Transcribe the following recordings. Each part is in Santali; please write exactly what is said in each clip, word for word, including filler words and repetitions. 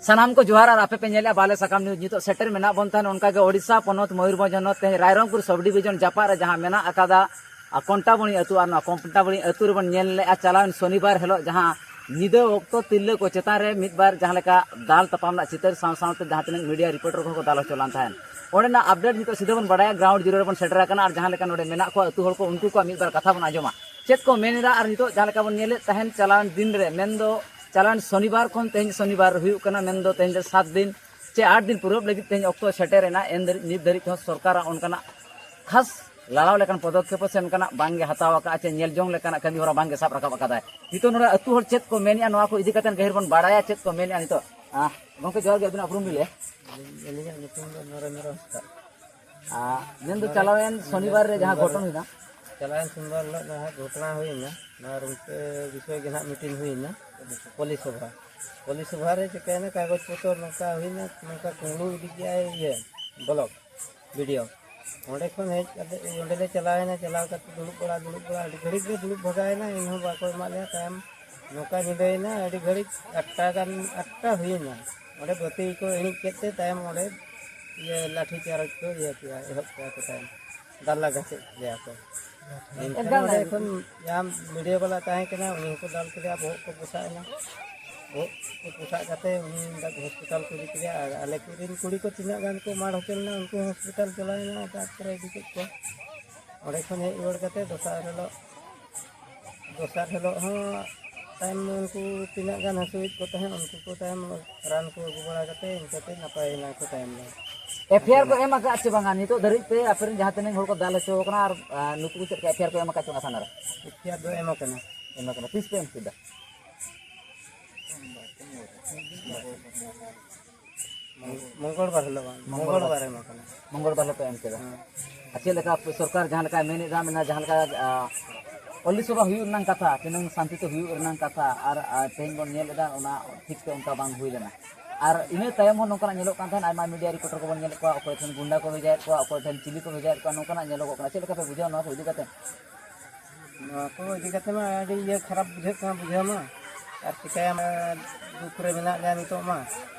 ᱥᱟᱱᱟᱢ ᱠᱚ ᱡᱚᱦᱟᱨ, ᱟᱨ ᱟᱯᱮ ᱯᱮ ᱧᱮᱞᱮᱫᱼᱟ ᱵᱟᱞᱮ ᱥᱟᱠᱟᱢ ᱱᱤᱭᱩᱡᱽ᱾ ᱱᱤᱛᱚᱜ ᱥᱮᱴᱮᱨ ᱢᱮᱱᱟᱜ ᱵᱚᱱ ᱛᱟᱦᱮᱱ ᱚᱱᱠᱟᱜᱮ ᱳᱰᱤᱥᱟ ᱯᱚᱱᱚᱛ ᱢᱚᱭᱩᱨᱵᱷᱚᱸᱡᱽ ᱦᱚᱱᱚᱛ, ᱛᱮᱦᱮᱧ ᱨᱟᱭᱨᱚᱝᱯᱩᱨ ᱥᱚᱵᱽ ᱰᱤᱵᱷᱤᱡᱚᱱ ᱡᱟᱯᱟᱜ ᱨᱮ ᱡᱟᱦᱟᱸ ᱢᱮᱱᱟᱜ ᱟᱠᱟᱫᱟ ᱟᱨ ᱠᱚᱱᱴᱟᱵᱚᱬᱤ ᱟᱹᱛᱩ, ᱟᱨ ᱱᱚᱣᱟ ᱠᱚᱱᱴᱟᱵᱚᱬᱤ ᱟᱹᱛᱩ ᱨᱮᱵᱚᱱ ᱧᱮᱞ ᱞᱮᱫᱼᱟ ᱪᱟᱞᱟᱣᱮᱱ ᱥᱚᱱᱤᱵᱟᱨ ᱦᱤᱞᱳᱜ ᱡᱟᱦᱟᱸ ᱧᱤᱫᱟᱹ ᱚᱠᱛᱚ ᱛᱤᱨᱞᱟᱹ ᱠᱚ ᱪᱮᱛᱟᱱ ᱨᱮ ᱢᱤᱫ ᱵᱟᱨ ᱡᱟᱦᱟᱸ ᱞᱮᱠᱟ ᱫᱟᱞ ᱛᱟᱯᱟᱢ ᱨᱮᱱᱟᱜ ᱪᱤᱛᱟᱹᱨ ᱥᱟᱶ ᱥᱟᱶᱛᱮ ᱡᱟᱦᱟᱸ ᱛᱤᱱᱟᱹᱜ ᱢᱤᱰᱤᱭᱟ ᱨᱤᱯᱳᱨᱴᱟᱨ ᱠᱚᱦᱚᱸ ᱠᱚ ᱫᱟᱞ ᱦᱚᱪᱚ ᱞᱮᱱ ᱛᱟᱦᱮᱸᱫ᱾ ᱚᱸᱰᱮᱱᱟᱜ ᱟᱯᱰᱮᱴ ᱱᱤᱛᱚᱜ ᱥᱤᱫᱷᱟᱹ ᱵᱚᱱ ᱵᱟᱲᱟᱭᱟ, ᱜᱨᱟᱣᱩᱱᱰ ᱡᱤᱨᱳ ᱨᱮᱵᱚᱱ ᱥᱮᱴᱮᱨ ᱟᱠᱟᱱᱟ, ᱟᱨ ᱡᱟᱦᱟᱸ ᱞᱮᱠᱟ ᱱᱚᱰᱮ ᱢᱮᱱᱟᱜ ᱠᱚᱣᱟ ᱟᱹᱛᱩ ᱦᱚᱲ ᱠᱚ, ᱩᱱᱠᱩ ᱠᱚᱣᱟᱜ ᱢᱤᱫ ᱵᱟᱨ ᱠᱟᱛᱷᱟ ᱵᱚᱱ ᱟᱸᱡᱚᱢᱟ᱾ ᱪᱮᱫ ᱠᱚ ᱢᱮᱱ ᱮᱫᱟ, ᱟᱨ ᱱᱤᱛᱚᱜ ᱡᱟᱦᱟᱸ ᱞᱮᱠᱟ ᱵᱚᱱ ᱧᱮᱞᱮᱫ ᱛᱟᱦᱮᱸᱫ ᱪᱟᱞᱟᱣᱮᱱ ᱫᱤᱱ ᱨᱮ, ᱢᱮᱱᱫᱚ ᱪᱟᱞᱟᱣᱮᱱ ᱥᱚᱱᱤᱵᱟᱨ ᱠᱷᱚᱱ ᱛᱮᱦᱮᱧ ᱥᱚᱱᱤᱵᱟᱨ ᱦᱩᱭᱩᱜ ᱠᱟᱱᱟ, ᱢᱮᱱᱫᱚ ᱛᱮᱦᱮᱧ ᱫᱚ ᱥᱟᱛ ᱫᱤᱱ ᱪᱮ ᱟᱴ ᱫᱤᱱ ᱯᱩᱨᱟᱹᱣ ᱞᱟᱹᱜᱤᱫ ᱛᱮᱦᱮᱧ ᱚᱠᱛᱚ ᱥᱮᱴᱮᱨ ᱮᱱᱟ, ᱮᱱ ᱫᱷᱟᱹᱨᱤᱡ, ᱱᱤᱛ ᱫᱷᱟᱹᱨᱤᱡ ᱛᱮᱦᱚᱸ ᱥᱚᱨᱠᱟᱨᱟᱜ ᱚᱱᱠᱟᱱᱟᱜ ᱠᱷᱟᱥ ᱞᱟᱲᱟᱣ ᱞᱮᱠᱟᱱ ᱯᱚᱫᱚᱠᱷᱮᱯ ᱥᱮ ᱚᱱᱠᱟᱱᱟᱜ ᱵᱟᱝᱜᱮ ᱦᱟᱛᱟᱣ ᱟᱠᱟᱫᱼᱟ, ᱪᱮ ᱧᱮᱞ ᱡᱚᱝ ᱞᱮᱠᱟᱱᱟᱜ ᱠᱟᱹᱢᱤ ᱦᱚᱨᱟ ᱵᱟᱝᱜᱮ ᱥᱟᱵ ᱨᱟᱠᱟᱵ ᱟᱠᱟᱫᱟᱭ᱾ ᱱᱤᱛᱚᱜ ᱱᱚᱰᱮ ᱟᱹᱛᱩ ᱦᱚᱲ ᱪᱮᱫ ᱠᱚ ᱢᱮᱱᱮᱫᱼᱟ, ᱱᱚᱣᱟ ᱠᱚ ᱤᱫᱤ ᱠᱟᱛᱮ ᱜᱟᱹᱦᱤᱨ ᱵᱚᱱ ᱵᱟᱲᱟᱭᱟ, ᱪᱮᱫ ᱠᱚ ᱢᱮᱱᱮᱫᱼᱟ ᱱᱤᱛᱚᱜ᱾ ᱟᱦ, ᱜᱚᱢᱠᱮ ᱡᱚᱦᱟᱨ ᱜᱮ, ᱟᱹᱵᱤᱱᱟᱜ ᱩᱯᱨᱩᱢ ᱵᱤᱱ ᱞᱟᱹᱭᱟ? ᱟᱹᱞᱤᱧᱟᱜ ᱧᱩᱛᱩᱢ ᱫᱚ ᱱᱚᱨᱮᱱᱫᱨᱚ ᱦᱟᱸᱥᱫᱟ᱾ ᱟᱨ ᱢᱮᱱᱫᱚ ᱱᱚᱰᱮ ᱪᱟᱞᱟᱣᱮᱱ ᱥᱚᱱᱤᱵᱟᱨ ᱨᱮ ᱡᱟᱦᱟᱸ ᱥᱚᱱᱤᱵᱟᱨ ᱜᱷᱚᱴᱚᱱ ᱦᱩᱭᱱᱟ? ᱪᱟᱞᱟᱣᱮᱱ ᱥᱚᱱᱤᱵᱟᱨ ᱦᱤᱞᱳᱜ ᱱᱟᱦᱟᱜ ᱜᱷᱚᱴᱚᱱᱟ ᱦᱩᱭᱱᱟ, ᱱᱚᱣᱟ ᱨᱮᱱᱟᱜ ᱵᱤᱥᱚᱭ ᱜᱮ ᱱᱟᱦᱟᱜ ᱢᱤᱴᱤᱝ ᱦᱩᱭᱱᱟ ᱯᱚᱞᱤᱥ ᱥᱚᱵᱷᱟ᱾ ᱯᱚᱞᱤᱥ ᱥᱚᱵᱷᱟ ᱨᱮ ᱪᱤᱠᱟᱹᱭᱮᱱᱟ, ᱠᱟᱜᱚᱡᱽ ᱯᱚᱛᱚᱨ ᱱᱚᱝᱠᱟ ᱦᱩᱭᱱᱟ, ᱱᱚᱝᱠᱟ ᱠᱩᱢᱵᱽᱲᱩ ᱤᱫᱤ ᱠᱮᱜᱼᱟᱭ ᱤᱭᱟᱹ ᱵᱞᱚᱠ ᱵᱤ ᱰᱤ ᱳ᱾ ᱚᱸᱰᱮ ᱠᱷᱚᱱ ᱦᱮᱡ ᱠᱟᱛᱮ, ᱚᱸᱰᱮ ᱞᱮ ᱪᱟᱞᱟᱣᱮᱱᱟ, ᱪᱟᱞᱟᱣ ᱠᱟᱛᱮ ᱫᱩᱲᱩᱵ ᱵᱟᱲᱟ, ᱫᱩᱲᱩᱵ ᱵᱟᱲᱟ, ᱟᱹᱰᱤ ᱜᱷᱟᱹᱲᱤᱡ ᱞᱮ ᱫᱩᱲᱩᱵ ᱵᱷᱟᱜᱟᱣᱮᱱᱟ, ᱮᱱᱦᱚᱸ ᱵᱟᱠᱚ ᱮᱢᱟᱫ ᱞᱮᱭᱟ᱾ ᱛᱟᱭᱚᱢ ᱱᱚᱝᱠᱟ ᱧᱤᱫᱟᱹᱭᱮᱱᱟ, ᱟᱹᱰᱤ ᱜᱷᱟᱹᱲᱤᱡ ᱟᱴᱴᱟ ᱜᱟᱱ, ᱟᱴᱴᱟ ᱦᱩᱭᱮᱱᱟ᱾ ᱚᱸᱰᱮ ᱵᱟᱹᱛᱤ ᱠᱚ ᱤᱬᱤᱡ ᱠᱮᱫ ᱛᱮ ᱛᱟᱭᱚᱢ ᱚᱸᱰᱮ ᱤᱭᱟᱹ ᱞᱟᱴᱷᱤ ᱪᱟᱨᱡᱽ ᱠᱚ ᱤᱭᱟᱹ ᱠᱮᱜᱼᱟ, ᱮᱦᱚᱵ ᱠᱮᱜᱼᱟ ᱠᱚ ᱛᱟᱭᱚᱢ᱾ ᱫᱟᱞ ᱞᱟᱜᱟ ᱠᱮᱫ ᱞᱮᱭᱟ ᱠᱚ᱾ ᱮᱱᱠᱷᱟᱱ ᱮᱱᱠᱷᱟᱱ ᱚᱸᱰᱮ ᱠᱷᱚᱱ ᱡᱟᱦᱟᱸ ᱢᱤᱰᱤᱭᱟ ᱵᱟᱞᱟ ᱛᱟᱦᱮᱸ ᱠᱟᱱᱟ, ᱩᱱᱤ ᱦᱚᱸᱠᱚ ᱫᱟᱞ ᱠᱮᱫᱮᱭᱟ, ᱵᱚᱦᱚᱜ ᱠᱚ ᱯᱚᱥᱟᱜ ᱮᱱᱟ᱾ ᱵᱚᱦᱚᱜ ᱠᱚ ᱯᱚᱥᱟᱜ ᱠᱟᱛᱮ ᱩᱱᱤ ᱦᱚᱥᱯᱤᱴᱟᱞ ᱠᱚ ᱤᱫᱤ ᱠᱮᱫᱮᱭᱟ᱾ ᱟᱨ ᱟᱞᱮ ᱠᱚᱨᱮᱱ ᱠᱩᱲᱤ ᱠᱚ ᱛᱤᱱᱟᱹᱜ ᱜᱟᱱ ᱠᱚ ᱢᱟᱲ ᱦᱚᱪᱚ ᱞᱮᱱᱟ, ᱩᱱᱠᱩ ᱦᱚᱸ ᱦᱚᱥᱯᱤᱴᱟᱞ ᱪᱟᱞᱟᱣ ᱮᱱᱟ, ᱮᱴᱟᱜ ᱠᱚᱨᱮ ᱤᱫᱤ ᱠᱮᱫ ᱠᱚᱣᱟ᱾ ᱚᱸᱰᱮ ᱠᱷᱚᱱ ᱦᱮᱡ ᱨᱩᱣᱟᱹᱲ ᱠᱟᱛᱮ ᱫᱚᱥᱟᱨ ᱦᱤᱞᱳᱜ, ᱫᱚᱥᱟᱨ ᱦᱤᱞᱳᱜ ᱦᱚᱸ ᱛᱟᱭᱚᱢ ᱩᱱᱠᱩ ᱛᱤᱱᱟᱹᱜ ᱜᱟᱱ ᱦᱟᱹᱥᱩᱭᱮᱫ ᱠᱚ ᱛᱟᱦᱮᱸᱫ, ᱩᱱᱠᱩ ᱠᱚ ᱛᱟᱭᱚᱢ ᱨᱟᱱ ᱠᱚ ᱟᱹᱜᱩ ᱵᱟᱲᱟ ᱠᱟᱛᱮ ᱤᱱᱠᱟᱹᱛᱮ ᱱᱟᱯᱟᱭ ᱮᱱᱟ ᱠᱚ ᱛᱟᱭᱚᱢ ᱫᱚ᱾ ᱮᱯᱷ ᱟᱭ ᱟᱨ ᱠᱚ ᱮᱢ ᱟᱠᱟᱫ ᱪᱮ ᱵᱟᱝᱟ ᱱᱤᱛᱚᱜ ᱫᱷᱟᱹᱨᱤᱡ ᱛᱮ? ᱟᱯᱮ ᱨᱮᱱ ᱡᱟᱦᱟᱸ ᱛᱤᱱᱟᱹᱜ ᱦᱚᱲ ᱠᱚ ᱫᱟᱞ ᱦᱚᱪᱚ ᱟᱠᱟᱱᱟ, ᱟᱨ, ᱟᱨ ᱱᱩᱠᱩ ᱠᱚ ᱪᱮᱫ ᱞᱮᱠᱟ ᱮᱯᱷ ᱟᱭ ᱟᱨ ᱠᱚ ᱮᱢ ᱟᱠᱟᱫ ᱪᱮ ᱵᱟᱝᱟ ᱛᱷᱟᱱᱟ ᱨᱮ? ᱮᱯᱷ ᱟᱭ ᱟᱨ ᱫᱚ ᱮᱢ ᱟᱠᱟᱱᱟ᱾ ᱮᱢ ᱟᱠᱟᱱᱟ᱾ ᱛᱤᱥ ᱯᱮ ᱮᱢ ᱠᱮᱫᱟ? ᱢᱚᱝᱜᱚᱞ ᱵᱟᱨ ᱦᱤᱞᱳᱜ ᱵᱟᱝ, ᱢᱚᱝᱜᱚᱞ ᱵᱟᱨ᱾ ᱢᱚᱝᱜᱚᱞ ᱵᱟᱨ ᱮᱢ ᱟᱠᱟᱱᱟ᱾ ᱢᱚᱝᱜᱚᱞ ᱵᱟᱨ ᱦᱤᱞᱳᱜ ᱯᱮ ᱮᱢ ᱠᱮᱫᱟ᱾ ᱦᱮᱸ᱾ ᱟᱨ ᱪᱮᱫ ᱞᱮᱠᱟ ᱥᱚᱨᱠᱟᱨ ᱡᱟᱦᱟᱸ ᱞᱮᱠᱟᱭ ᱢᱮᱱᱮᱫᱟ, ᱢᱮᱱᱟ ᱡᱟᱦᱟᱸ ᱞᱮᱠᱟ, ᱟ, ᱯᱚᱞᱞᱤ ᱥᱚᱵᱷᱟ ᱦᱩᱭᱩᱜ ᱨᱮᱱᱟᱜ ᱠᱟᱛᱷᱟ, ᱛᱤᱱᱟᱹᱝ ᱥᱟᱱᱛᱤ ᱛᱮ ᱦᱩᱭᱩᱜ ᱨᱮᱱᱟᱜ ᱠᱟᱛᱷᱟ, ᱟᱨ, ᱟᱨ ᱛᱮᱦᱮᱧ ᱵᱚᱱ ᱧᱮᱞ ᱮᱫᱟ ᱚᱱᱟ ᱴᱷᱤᱠ ᱛᱮ ᱚᱱᱠᱟ ᱵᱟᱝ ᱦᱩᱭ ᱞᱮᱱᱟ᱾ ᱟᱨ ᱤᱱᱟᱹ ᱛᱟᱭᱚᱢ ᱦᱚᱸ ᱱᱚᱝᱠᱟᱱᱟᱜ ᱧᱮᱞᱚᱜ ᱠᱟᱱ ᱛᱟᱦᱮᱸᱫ, ᱟᱭᱢᱟ ᱢᱤᱰᱤᱭᱟ ᱨᱤᱯᱳᱨᱴᱟᱨ ᱠᱚᱵᱚᱱ ᱧᱮᱞᱮᱫ ᱠᱚᱣᱟ, ᱚᱠᱚᱭ ᱴᱷᱮᱱ ᱜᱩᱱᱰᱟ ᱠᱚ ᱵᱷᱮᱡᱟᱭᱮᱫ ᱠᱚᱣᱟ, ᱚᱠᱚᱭ ᱴᱷᱮᱱ ᱪᱤᱞᱤ ᱠᱚ ᱵᱷᱮᱡᱟᱭᱮᱫ ᱠᱚᱣᱟ, ᱱᱚᱝᱠᱟᱱᱟᱜ ᱧᱮᱞᱚᱜᱚᱜ ᱠᱟᱱᱟ᱾ ᱪᱮᱫ ᱞᱮᱠᱟ ᱯᱮ ᱵᱩᱡᱷᱟᱹᱣᱟ ᱱᱚᱣᱟ ᱠᱚ ᱤᱫᱤ ᱠᱟᱛᱮ? ᱱᱚᱣᱟ ᱠᱚ ᱤᱫᱤ ᱠᱟᱛᱮ ᱢᱟ ᱟᱹᱰᱤ ᱤᱭᱟᱹ ᱠᱷᱟᱨᱟᱯ ᱵᱩᱡᱷᱟᱹᱜ ᱠᱟᱱᱟ ᱵᱩᱡᱷᱟᱹᱣ ᱢᱟ᱾ ᱟᱨ ᱪᱤᱠᱟᱹᱭᱟᱢ, ᱫᱩᱠ ᱨᱮ ᱢᱮᱱᱟᱜ ᱞᱮᱭᱟ ᱱᱤᱛᱚᱜ ᱢᱟ᱾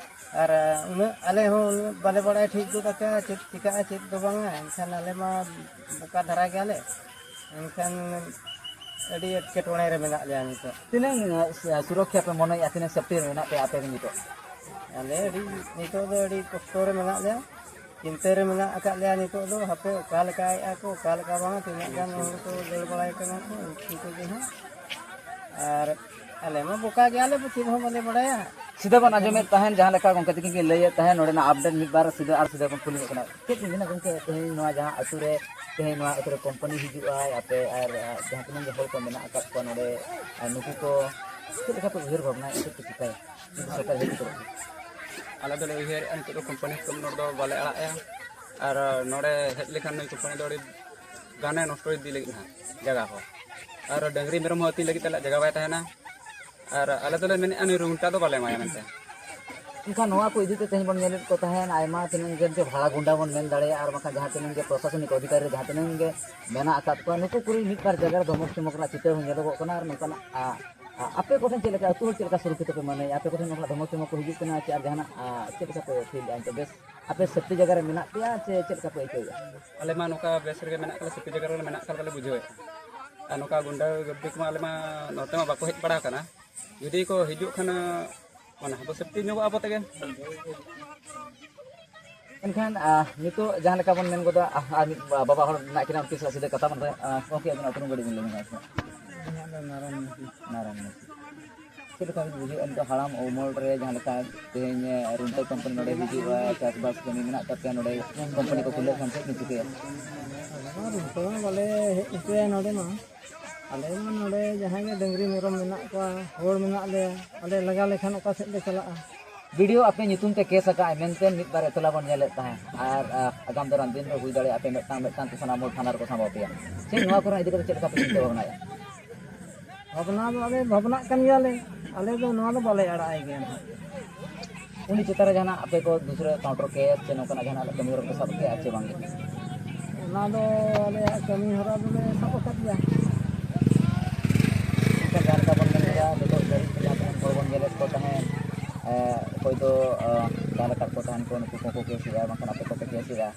ᱟᱨ ᱩᱱᱟᱹᱜ ᱟᱞᱮ ᱦᱚᱸ ᱩᱱᱟᱹᱜ ᱵᱟᱞᱮ ᱵᱟᱲᱟᱭ ᱴᱷᱤᱠ ᱜᱚᱫ ᱟᱠᱟᱫᱼᱟ ᱪᱮᱫ ᱪᱤᱠᱟᱹᱜᱼᱟ ᱪᱮᱫ ᱫᱚ ᱵᱟᱝᱟ᱾ ᱮᱱᱠᱷᱟᱱ ᱟᱞᱮ ᱢᱟ ᱵᱚᱠᱟ ᱫᱷᱟᱨᱟ ᱜᱮᱭᱟᱞᱮ᱾ ᱮᱱᱠᱷᱟᱱ ᱟᱹᱰᱤ ᱮᱴᱠᱮᱴᱚᱬᱮ ᱨᱮ ᱢᱮᱱᱟᱜ ᱞᱮᱭᱟ ᱱᱤᱛᱚᱜ᱾ ᱛᱤᱱᱟᱹᱝ, ᱟ, ᱥᱩᱨᱚᱠᱠᱷᱟ ᱯᱮ ᱢᱚᱱᱮᱭᱮᱫᱼᱟ, ᱛᱤᱱᱟᱹᱝ ᱥᱮᱯᱴᱤ ᱨᱮ ᱢᱮᱱᱟᱜ ᱯᱮᱭᱟ ᱟᱯᱮ ᱱᱤᱛᱚᱜ? ᱟᱞᱮ ᱟᱹᱰᱤ, ᱱᱤᱛᱚᱜ ᱫᱚ ᱟᱹᱰᱤ ᱠᱚᱥᱴᱚ ᱨᱮ ᱢᱮᱱᱟᱜ ᱞᱮᱭᱟ, ᱪᱤᱱᱛᱟᱹ ᱨᱮ ᱢᱮᱱᱟᱜ ᱟᱠᱟᱫ ᱞᱮᱭᱟ ᱱᱤᱛᱚᱜ ᱫᱚ᱾ ᱦᱟᱯᱮ ᱚᱠᱟ ᱞᱮᱠᱟᱭᱮᱫᱼᱟ ᱠᱚ, ᱚᱠᱟ ᱞᱮᱠᱟ ᱵᱟᱝᱟ, ᱛᱤᱱᱟᱹᱜ ᱜᱟᱱ ᱦᱚᱲ ᱠᱚ ᱫᱟᱹᱲ ᱵᱟᱲᱟᱭ ᱠᱟᱱᱟ ᱠᱚ, ᱩᱱᱠᱩ ᱠᱚᱜᱮ ᱦᱟᱸᱜ᱾ ᱟᱨ ᱟᱞᱮ ᱢᱟ ᱵᱚᱠᱟ ᱜᱮᱭᱟᱞᱮ, ᱪᱮᱫ ᱦᱚᱸ ᱵᱟᱞᱮ ᱵᱟᱲᱟᱭᱟ᱾ ᱥᱤᱫᱷᱟᱹ ᱵᱚᱱ ᱟᱸᱡᱚᱢᱮᱫ ᱛᱟᱦᱮᱸᱱ, ᱡᱟᱦᱟᱸ ᱞᱮᱠᱟ ᱜᱚᱢᱠᱮ ᱛᱟᱹᱠᱤᱱ ᱠᱤᱱ ᱞᱟᱹᱭᱮᱫ ᱛᱟᱦᱮᱸᱱ, ᱱᱚᱰᱮᱱᱟᱜ ᱟᱯᱰᱮᱴ ᱢᱤᱫ ᱵᱟᱨ ᱥᱤᱫᱷᱟᱹ ᱟᱨ ᱥᱤᱫᱷᱟᱹ ᱵᱚᱱ ᱠᱩᱞᱤ ᱧᱚᱜ ᱠᱟᱱᱟ᱾ ᱪᱮᱫ ᱵᱤᱱ ᱢᱮᱱᱟ ᱜᱚᱢᱠᱮ, ᱛᱮᱦᱮᱧ ᱱᱚᱣᱟ ᱡᱟᱦᱟᱸ ᱟᱹᱛᱩ ᱨᱮ, ᱛᱮᱦᱮᱧ ᱱᱚᱣᱟ ᱟᱹᱛᱩ ᱨᱮ ᱠᱳᱢᱯᱟᱱᱤ ᱦᱤᱡᱩᱜᱼᱟᱭ, ᱟᱯᱮ ᱟᱨ, ᱟᱨ ᱡᱟᱦᱟᱸ ᱛᱤᱱᱟᱹᱜ ᱜᱮ ᱦᱚᱲ ᱠᱚ ᱢᱮᱱᱟᱜ ᱟᱠᱟᱫ ᱠᱚᱣᱟ ᱱᱚᱰᱮ, ᱟᱨ ᱱᱩᱠᱩ ᱠᱚ ᱪᱮᱫ ᱞᱮᱠᱟ ᱯᱮ ᱩᱭᱦᱟᱹᱨ ᱵᱷᱟᱵᱽᱱᱟᱭᱮᱫᱼᱟ, ᱪᱮᱫ ᱯᱮ ᱪᱤᱠᱟᱹᱭᱟ ᱱᱩᱠᱩ ᱥᱚᱨᱠᱟᱨ ᱦᱤᱡᱩᱜ ᱠᱚ? ᱟᱞᱮ ᱫᱚᱞᱮ ᱩᱭᱦᱟᱹᱨᱮᱫᱼᱟ ᱱᱤᱛᱚᱜ ᱫᱚ ᱠᱳᱢᱯᱟᱱᱤ ᱦᱤᱥᱟᱹᱵ ᱱᱚᱰᱮ ᱫᱚ ᱵᱟᱞᱮ ᱟᱲᱟᱜᱼᱟ, ᱟᱨ ᱱᱚᱰᱮ ᱦᱮᱡ ᱞᱮᱠᱷᱟᱱ ᱱᱩᱭ ᱠᱳᱢᱯᱟᱱᱤ ᱫᱚ ᱟᱹᱰᱤ ᱜᱟᱱᱮ ᱱᱚᱥᱴᱚ ᱤᱫᱤ ᱞᱟᱹᱜᱤᱫ ᱦᱟᱸᱜ ᱡᱟᱭᱜᱟ ᱠᱚ, ᱟᱨ ᱰᱟᱹᱝᱨᱤ ᱢᱮᱨᱚᱢ ᱦᱚᱸ ᱟᱹᱛᱤᱧ ᱞᱟᱹᱜᱤᱫ ᱛᱮ ᱡᱟᱭᱜᱟ ᱵᱟᱭ ᱛᱟᱦᱮᱱᱟ᱾ ᱟᱨ ᱟᱞᱮ ᱫᱚᱞᱮ ᱢᱮᱱᱮᱫᱼᱟ ᱱᱩᱭ ᱨᱩᱢᱴᱟ ᱫᱚ ᱵᱟᱞᱮ ᱮᱢᱟᱭᱟ ᱢᱮᱱᱛᱮ᱾ ᱮᱱᱠᱷᱟᱱ ᱱᱚᱣᱟ ᱠᱚ ᱤᱫᱤ ᱛᱮ ᱛᱮᱦᱮᱧ ᱵᱚᱱ ᱧᱮᱞᱮᱫ ᱠᱚ ᱛᱟᱦᱮᱸᱫ, ᱟᱭᱢᱟ ᱛᱤᱱᱟᱹᱜ ᱜᱮ ᱡᱮ ᱵᱷᱟᱲᱟ ᱜᱩᱱᱰᱟ ᱵᱚᱱ ᱢᱮᱱ ᱫᱟᱲᱮᱭᱟᱜᱼᱟ, ᱟᱨ ᱵᱟᱝᱠᱷᱟᱱ ᱡᱟᱦᱟᱸ ᱛᱤᱱᱟᱹᱜ ᱜᱮ ᱯᱨᱚᱥᱟᱥᱚᱱᱤᱠ ᱚᱫᱷᱤᱠᱟᱨᱤ ᱡᱟᱦᱟᱸ ᱛᱤᱱᱟᱹᱜ ᱜᱮ ᱢᱮᱱᱟᱜ ᱟᱠᱟᱫ ᱠᱚᱣᱟ, ᱱᱩᱠᱩ ᱠᱚᱨᱮ ᱢᱤᱫ ᱵᱟᱨ ᱡᱟᱭᱜᱟ ᱨᱮ ᱫᱷᱚᱢᱚᱠ ᱪᱚᱢᱚᱠ ᱨᱮᱱᱟᱜ ᱪᱤᱛᱟᱹᱨ ᱦᱚᱸ ᱧᱮᱞᱚᱜᱚᱜ ᱠᱟᱱᱟ᱾ ᱟᱨ ᱱᱚᱝᱠᱟᱱᱟᱜ, ᱟ, ᱟ, ᱟᱯᱮ ᱠᱚᱴᱷᱮᱱ ᱪᱮᱫ ᱞᱮᱠᱟ, ᱟᱹᱛᱩ ᱦᱚᱲ ᱪᱮᱫ ᱞᱮᱠᱟ ᱥᱩᱨᱚᱠᱠᱷᱤᱛ ᱯᱮ ᱢᱚᱱᱮᱭᱟ? ᱟᱯᱮ ᱠᱚᱴᱷᱮᱱ ᱱᱚᱝᱠᱟ ᱫᱷᱚᱢᱚᱠ ᱪᱚᱢᱚᱠ ᱠᱚ ᱦᱤᱡᱩᱜ ᱠᱟᱱᱟ ᱪᱮ ᱟᱨ ᱡᱟᱦᱟᱱᱟᱜ, ᱟ, ᱪᱮᱫ ᱞᱮᱠᱟ ᱯᱮ ᱯᱷᱤᱞ ᱮᱫᱼᱟ? ᱵᱮᱥ ᱟᱯᱮ ᱥᱮᱯᱴᱤ ᱡᱟᱭᱜᱟ ᱨᱮ ᱢᱮᱱᱟᱜ ᱯᱮᱭᱟ ᱪᱮ ᱪᱮᱫ ᱞᱮᱠᱟ ᱯᱮ ᱟᱹᱭᱠᱟᱹᱣᱮᱫᱼᱟ? ᱟᱞᱮ ᱢᱟ ᱱᱚᱝᱠᱟ ᱵᱮᱥ ᱨᱮᱜᱮ ᱢᱮᱱᱟᱜ ᱠᱟᱫ ᱞᱮ, ᱥᱮᱯᱴᱤ ᱡᱟᱭᱜᱟ ᱨᱮ ᱢᱮᱱᱟᱜ ᱠᱟᱫ ᱞᱮ ᱵᱩᱡᱷᱟᱹᱣᱮᱫᱼᱟ᱾ ᱟᱨ ᱱᱚᱝᱠᱟ ᱜᱩᱱᱰᱟᱹ ᱜᱟᱹᱨᱫᱤ ᱠᱚᱢᱟ ᱟᱞᱮ ᱢᱟ ᱱᱚᱛᱮ ᱢᱟ ᱵᱟᱠᱚ ᱦᱮᱡ ᱵᱟᱲᱟ ᱟᱠᱟᱱᱟ᱾ ᱡᱩᱫᱤ ᱠᱚ ᱦᱤᱡᱩᱜ ᱠᱷᱟᱱ, ᱚᱱᱟ ᱦᱚᱸᱵᱚ ᱥᱮᱯᱴᱤ ᱧᱚᱜᱚᱜᱼᱟ ᱟᱵᱚ ᱛᱮᱜᱮ᱾ ᱮᱱᱠᱷᱟᱱ, ᱟ, ᱱᱤᱛᱚᱜ ᱡᱟᱦᱟᱸ ᱞᱮᱠᱟ ᱵᱚᱱ ᱢᱮᱱ ᱜᱚᱫᱟ, ᱟ, ᱟᱨ ᱢᱤᱫ ᱵᱟ-, ᱵᱟᱵᱟ ᱦᱚᱲ ᱢᱮᱱᱟᱜ ᱠᱤᱱᱟ, ᱩᱱᱠᱤᱱ ᱥᱟᱞᱟᱜ ᱥᱤᱫᱷᱟᱹ ᱠᱟᱛᱷᱟ ᱵᱚᱱ ᱨᱚᱲᱟ᱾ ᱟ, ᱜᱚᱢᱠᱮ, ᱟᱵᱤᱱᱟᱜ ᱩᱯᱨᱩᱢ ᱠᱟᱹᱴᱤᱡ ᱵᱤᱱ ᱞᱟᱹᱭ ᱧᱚᱜᱟ ᱥᱮ? ᱤᱧᱟᱹᱜ ᱫᱚ ᱱᱟᱨᱟᱭᱚᱱ ᱢᱩᱨᱢᱩ᱾ ᱱᱟᱨᱟᱭᱚᱱ ᱢᱩᱨᱢᱩ᱾ ᱪᱮᱫ ᱞᱮᱠᱟ ᱵᱤᱱ ᱵᱩᱡᱷᱟᱹᱣᱮᱫᱼᱟ ᱱᱤᱛᱚᱜ ᱦᱟᱲᱟᱢ ᱩᱢᱮᱨ ᱨᱮ ᱡᱟᱦᱟᱸ ᱞᱮᱠᱟ ᱛᱮᱦᱮᱧ, ᱮ, ᱨᱩᱱᱴᱟᱹ ᱠᱳᱢᱯᱟᱱᱤ ᱱᱚᱰᱮ ᱦᱤᱡᱩᱜᱼᱟ, ᱪᱟᱥᱵᱟᱥ ᱠᱟᱹᱢᱤ ᱢᱮᱱᱟᱜ ᱛᱟᱯᱮᱭᱟ, ᱱᱚᱰᱮ ᱠᱳᱢᱯᱟᱱᱤ ᱠᱚ ᱠᱷᱩᱞᱟᱹᱜ ᱠᱷᱟᱱ ᱪᱮᱫ ᱵᱤᱱ ᱪᱤᱠᱟᱹᱭᱟ? ᱟᱞᱮ ᱢᱟ ᱨᱩᱱᱴᱟᱹ ᱢᱟ ᱵᱟᱞᱮ ᱦᱮᱡ ᱦᱚᱪᱚᱭᱟ ᱱᱚᱰᱮ ᱢᱟ᱾ ᱟᱞᱮ ᱢᱟ ᱱᱚᱰᱮ ᱡᱟᱦᱟᱸᱭ ᱜᱮ ᱰᱟᱹᱝᱨᱤ ᱢᱮᱨᱚᱢ ᱢᱮᱱᱟᱜ ᱠᱚᱣᱟ, ᱦᱚᱲ ᱢᱮᱱᱟᱜ ᱞᱮᱭᱟ, ᱟᱞᱮ ᱞᱟᱜᱟ ᱞᱮᱠᱷᱟᱱ ᱚᱠᱟ ᱥᱮᱫ ᱞᱮ ᱪᱟᱞᱟᱜᱼᱟ? ᱵᱤ ᱰᱤ ᱳ ᱟᱯᱮ ᱧᱩᱛᱩᱢ ᱛᱮ ᱠᱮᱥ ᱟᱠᱟᱫᱼᱟᱭ ᱢᱮᱱᱛᱮ ᱢᱤᱫ ᱵᱟᱨ ᱮᱛᱞᱟ ᱵᱚᱱ ᱧᱮᱞᱮᱫ ᱛᱟᱦᱮᱸᱫ, ᱟᱨ, ᱟ, ᱟᱜᱟᱢ ᱫᱟᱨᱟᱢ ᱫᱤᱱ ᱨᱮ ᱦᱩᱭ ᱫᱟᱲᱮᱭᱟᱜᱼᱟ ᱟᱯᱮ ᱢᱤᱫᱴᱟᱝ ᱢᱤᱫᱴᱟᱝ ᱛᱮ ᱥᱟᱱᱟᱢ ᱦᱚᱲ ᱛᱷᱟᱱᱟ ᱨᱮᱠᱚ ᱥᱟᱢᱵᱟᱣ ᱯᱮᱭᱟ᱾ ᱪᱮᱫ ᱱᱚᱣᱟ ᱠᱚᱨᱮᱱᱟᱜ ᱤᱫᱤ ᱠᱟᱛᱮ ᱪᱮᱫ ᱞᱮᱠᱟ ᱯᱮ ᱪᱤᱱᱛᱟᱹ ᱵᱷᱟᱵᱽᱱᱟᱭᱟ? ᱵᱷᱟᱵᱽᱱᱟ ᱫᱚ ᱟᱞᱮ ᱵᱷᱟᱵᱽᱱᱟᱜ ᱠᱟᱱ ᱜᱮᱭᱟᱞᱮ, ᱟᱞᱮ ᱫᱚ ᱱᱚᱣᱟ ᱫᱚ ᱵᱟᱞᱮ ᱟᱲᱟᱜ ᱟᱭ ᱜᱮᱭᱟ ᱱᱟᱦᱟᱜ᱾ ᱩᱱᱤ ᱪᱮᱛᱟᱱ ᱨᱮ ᱡᱟᱦᱟᱱᱟᱜ ᱟᱯᱮ ᱠᱚ ᱫᱩᱥᱨᱟᱹ ᱠᱟᱣᱩᱱᱴᱟᱨ ᱠᱮᱥ ᱥᱮ ᱱᱚᱝᱠᱟᱱᱟᱜ ᱡᱟᱦᱟᱱᱟᱜ ᱠᱟᱹᱢᱤ ᱦᱚᱨᱟ ᱯᱮ ᱥᱟᱵ ᱠᱮᱜᱼᱟ ᱪᱮ ᱵᱟᱝ? ᱚᱱᱟ ᱫᱚ ᱟᱞᱮᱭᱟᱜ ᱠᱟᱹᱢᱤ ᱦᱚᱨᱟ ᱫᱚᱞᱮ ᱥᱟᱵ ᱟᱠᱟᱫ ᱜᱮᱭᱟ᱾ ᱚᱱᱠᱟ ᱡᱟᱦᱟᱸ ᱞᱮᱠᱟ ᱵᱚᱱ ᱢᱮᱱ ᱠᱮᱫᱟ, ᱱᱤᱛᱚᱜ ᱫᱷᱟᱹᱨᱤᱡ ᱛᱮ ᱡᱟᱦᱟᱸ ᱫᱚ ᱡᱟᱦᱟᱸ ᱞᱮᱠᱟ ᱠᱚ ᱛᱟᱦᱮᱱ ᱠᱚ, ᱱᱩᱠᱩ ᱠᱚᱠᱚ ᱠᱮᱥᱮᱜᱼᱟ, ᱵᱟᱝᱠᱷᱟᱱ ᱟᱯᱮ ᱠᱚᱯᱮ ᱠᱮᱥᱮᱜᱼᱟ᱾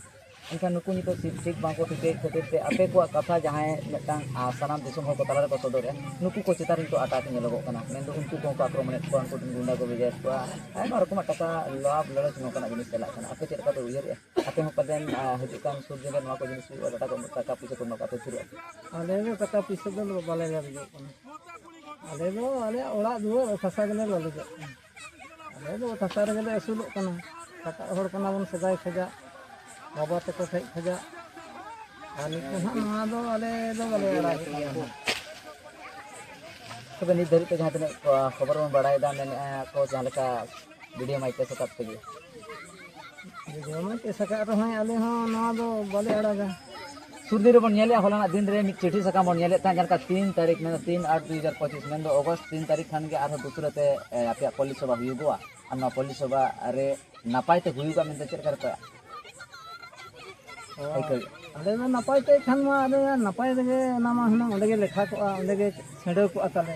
ᱮᱱᱠᱷᱟᱱ ᱱᱩᱠᱩ ᱱᱤᱛᱚᱜ ᱥᱤᱴ ᱴᱷᱤᱠ ᱵᱟᱝᱠᱚ ᱴᱷᱤᱠᱟᱹᱭᱮᱫ ᱠᱷᱟᱹᱛᱤᱨ ᱛᱮ ᱟᱯᱮ ᱠᱚᱣᱟᱜ ᱠᱟᱛᱷᱟ ᱡᱟᱦᱟᱸᱭ ᱢᱤᱫᱴᱟᱝ ᱥᱟᱱᱟᱢ ᱫᱤᱥᱚᱢ ᱦᱚᱲ ᱠᱚ ᱛᱟᱞᱟ ᱨᱮᱠᱚ ᱥᱚᱫᱚᱨᱮᱫᱼᱟ, ᱱᱩᱠᱩ ᱠᱚ ᱪᱮᱛᱟᱱ ᱨᱮ ᱱᱤᱛᱚᱜ ᱟᱴᱟᱠ ᱧᱮᱞᱚᱜᱚᱜ ᱠᱟᱱᱟ᱾ ᱢᱮᱱᱫᱚ ᱩᱱᱠᱩ ᱠᱚᱦᱚᱸ ᱠᱚ ᱟᱠᱨᱚᱢᱚᱱᱮᱫ ᱠᱚᱣᱟ, ᱩᱱᱠᱩ ᱴᱷᱮᱱ ᱜᱩᱱᱰᱟ ᱠᱚ ᱵᱷᱮᱡᱟᱭᱮᱫ ᱠᱚᱣᱟ, ᱟᱭᱢᱟ ᱨᱚᱠᱚᱢᱟᱜ ᱴᱟᱠᱟ ᱞᱟᱵᱷ ᱞᱟᱞᱚᱪ ᱱᱚᱝᱠᱟᱱᱟᱜ ᱡᱤᱱᱤᱥ ᱪᱟᱞᱟᱜ ᱠᱟᱱᱟ᱾ ᱟᱯᱮ ᱪᱮᱫ ᱞᱮᱠᱟ ᱯᱮ ᱩᱭᱦᱟᱹᱨᱮᱫᱼᱟ? ᱟᱯᱮ ᱦᱚᱸ ᱯᱟᱞᱮᱱ ᱦᱤᱡᱩᱜ ᱠᱟᱱ ᱥᱩᱨ ᱫᱤᱱ ᱨᱮ ᱱᱚᱣᱟ ᱠᱚ ᱡᱤᱱᱤᱥ ᱦᱩᱭᱩᱜᱼᱟ, ᱴᱟᱠᱟ ᱠᱚ, ᱴᱟᱠᱟ ᱯᱚᱭᱥᱟ ᱠᱚ ᱮᱢᱟ ᱠᱚᱣᱟ, ᱟᱯᱮ ᱛᱷᱤᱨᱚᱜᱼᱟ? ᱟᱞᱮ ᱫᱚ ᱴᱟᱠᱟ ᱯᱚᱭᱥᱟ ᱫᱚ ᱵᱟᱞᱮ ᱞᱟᱞᱚᱪᱚᱜ ᱠᱟᱱᱟ᱾ ᱟᱞᱮ ᱫᱚ ᱟᱞᱮᱭᱟᱜ ᱚᱲᱟᱜ ᱫᱩᱣᱟᱹᱨ ᱚᱛ ᱦᱟᱥᱟ ᱜᱮᱞᱮ ᱞᱟᱞᱚᱪᱚᱜ ᱠᱟᱱᱟ᱾ ᱟᱞᱮ ᱫᱚ ᱚᱛ ᱦᱟᱥᱟ ᱨᱮᱜᱮ ᱞᱮ ᱟᱹᱥᱩᱞᱚᱜ ᱠᱟᱱᱟ᱾ ᱠᱷᱟᱴᱟᱜ ᱦᱚᱲ ᱠᱟᱱᱟ ᱵᱚᱱ ᱥᱮᱫᱟᱭ ᱠᱷᱚᱡᱟᱜ, ᱵᱟᱵᱟ ᱛᱟᱠᱚ ᱴᱷᱮᱡ ᱠᱷᱚᱡᱟᱜ᱾ ᱟᱨ ᱱᱤᱛᱚᱜ ᱦᱟᱸᱜ ᱱᱚᱣᱟ ᱫᱚ ᱟᱞᱮ ᱫᱚ ᱵᱟᱞᱮ ᱟᱲᱟᱜᱮᱫ ᱠᱟᱱᱟ᱾ ᱛᱚᱵᱮ ᱱᱤᱛ ᱫᱷᱟᱹᱨᱤᱡ ᱛᱮ ᱡᱟᱦᱟᱸ ᱛᱤᱱᱟᱹᱜ ᱠᱷᱚᱵᱚᱨ ᱵᱚᱱ ᱵᱟᱲᱟᱭᱮᱫᱟ, ᱢᱮᱱᱮᱫᱼᱟ ᱠᱚ ᱡᱟᱦᱟᱸ ᱞᱮᱠᱟ ᱵᱷᱤᱰᱤᱭᱳ ᱢᱟᱭᱤᱠ ᱛᱮ ᱥᱟᱠᱟᱢ ᱛᱮᱜᱮ᱾ ᱵᱷᱤᱰᱤᱭᱳ ᱢᱟᱭᱤᱠ ᱛᱮ ᱥᱟᱠᱟᱢ ᱨᱮᱦᱚᱸ ᱟᱞᱮ ᱦᱚᱸ ᱱᱚᱣᱟ ᱫᱚ ᱵᱟᱞᱮ ᱟᱲᱟᱜᱟ᱾ ᱥᱩᱨ ᱫᱤᱱ ᱨᱮᱵᱚᱱ ᱧᱮᱞᱮᱫᱼᱟ, ᱦᱚᱞᱟᱱᱟᱜ ᱫᱤᱱ ᱨᱮ ᱢᱤᱫ ᱪᱤᱴᱷᱤ ᱥᱟᱠᱟᱢ ᱵᱚᱱ ᱧᱮᱞᱮᱫ ᱛᱟᱦᱮᱸᱫ, ᱡᱟᱦᱟᱸ ᱞᱮᱠᱟ ᱛᱤᱱ ᱛᱟᱹᱨᱤᱠᱷ, ᱢᱮᱱᱫᱚ ᱛᱤᱱ ᱟᱴ ᱫᱩ ᱦᱟᱡᱟᱨ ᱯᱚᱸᱪᱤᱥ, ᱢᱮᱱᱫᱚ ᱚᱜᱚᱥᱴ ᱛᱤᱱ ᱛᱟᱹᱨᱤᱠᱷ ᱠᱷᱟᱱ ᱜᱮ ᱟᱨᱦᱚᱸ ᱫᱩᱥᱨᱟᱹ ᱛᱮ, ᱮ, ᱟᱯᱮᱭᱟᱜ ᱯᱚᱞᱞᱤ ᱥᱚᱵᱷᱟ ᱦᱩᱭᱩᱜᱚᱜᱼᱟ᱾ ᱟᱨ ᱱᱚᱣᱟ ᱯᱚᱞᱞᱤ ᱥᱚᱵᱷᱟ ᱨᱮ ᱱᱟᱯᱟᱭ ᱛᱮ ᱦᱩᱭᱩᱜᱼᱟ ᱢᱮᱱᱛᱮ ᱪᱮᱫ ᱞᱮᱠᱟ ᱨᱮᱯᱮ ᱚ, ᱟᱹᱭᱠᱟᱹᱣᱮᱫᱼᱟ? ᱟᱞᱮ ᱫᱚ ᱱᱟᱯᱟᱭ ᱛᱮ ᱠᱷᱟᱱ ᱢᱟ, ᱟᱞᱮ ᱱᱟᱯᱟᱭ ᱨᱮᱜᱮ, ᱚᱱᱟ ᱢᱟ ᱦᱩᱱᱟᱹᱝ ᱚᱸᱰᱮ ᱜᱮ ᱞᱮᱠᱷᱟ ᱠᱚᱜᱼᱟ, ᱚᱸᱰᱮ ᱜᱮ ᱪᱷᱤᱰᱟᱹᱣ ᱠᱚᱜᱼᱟ ᱛᱟᱞᱮ᱾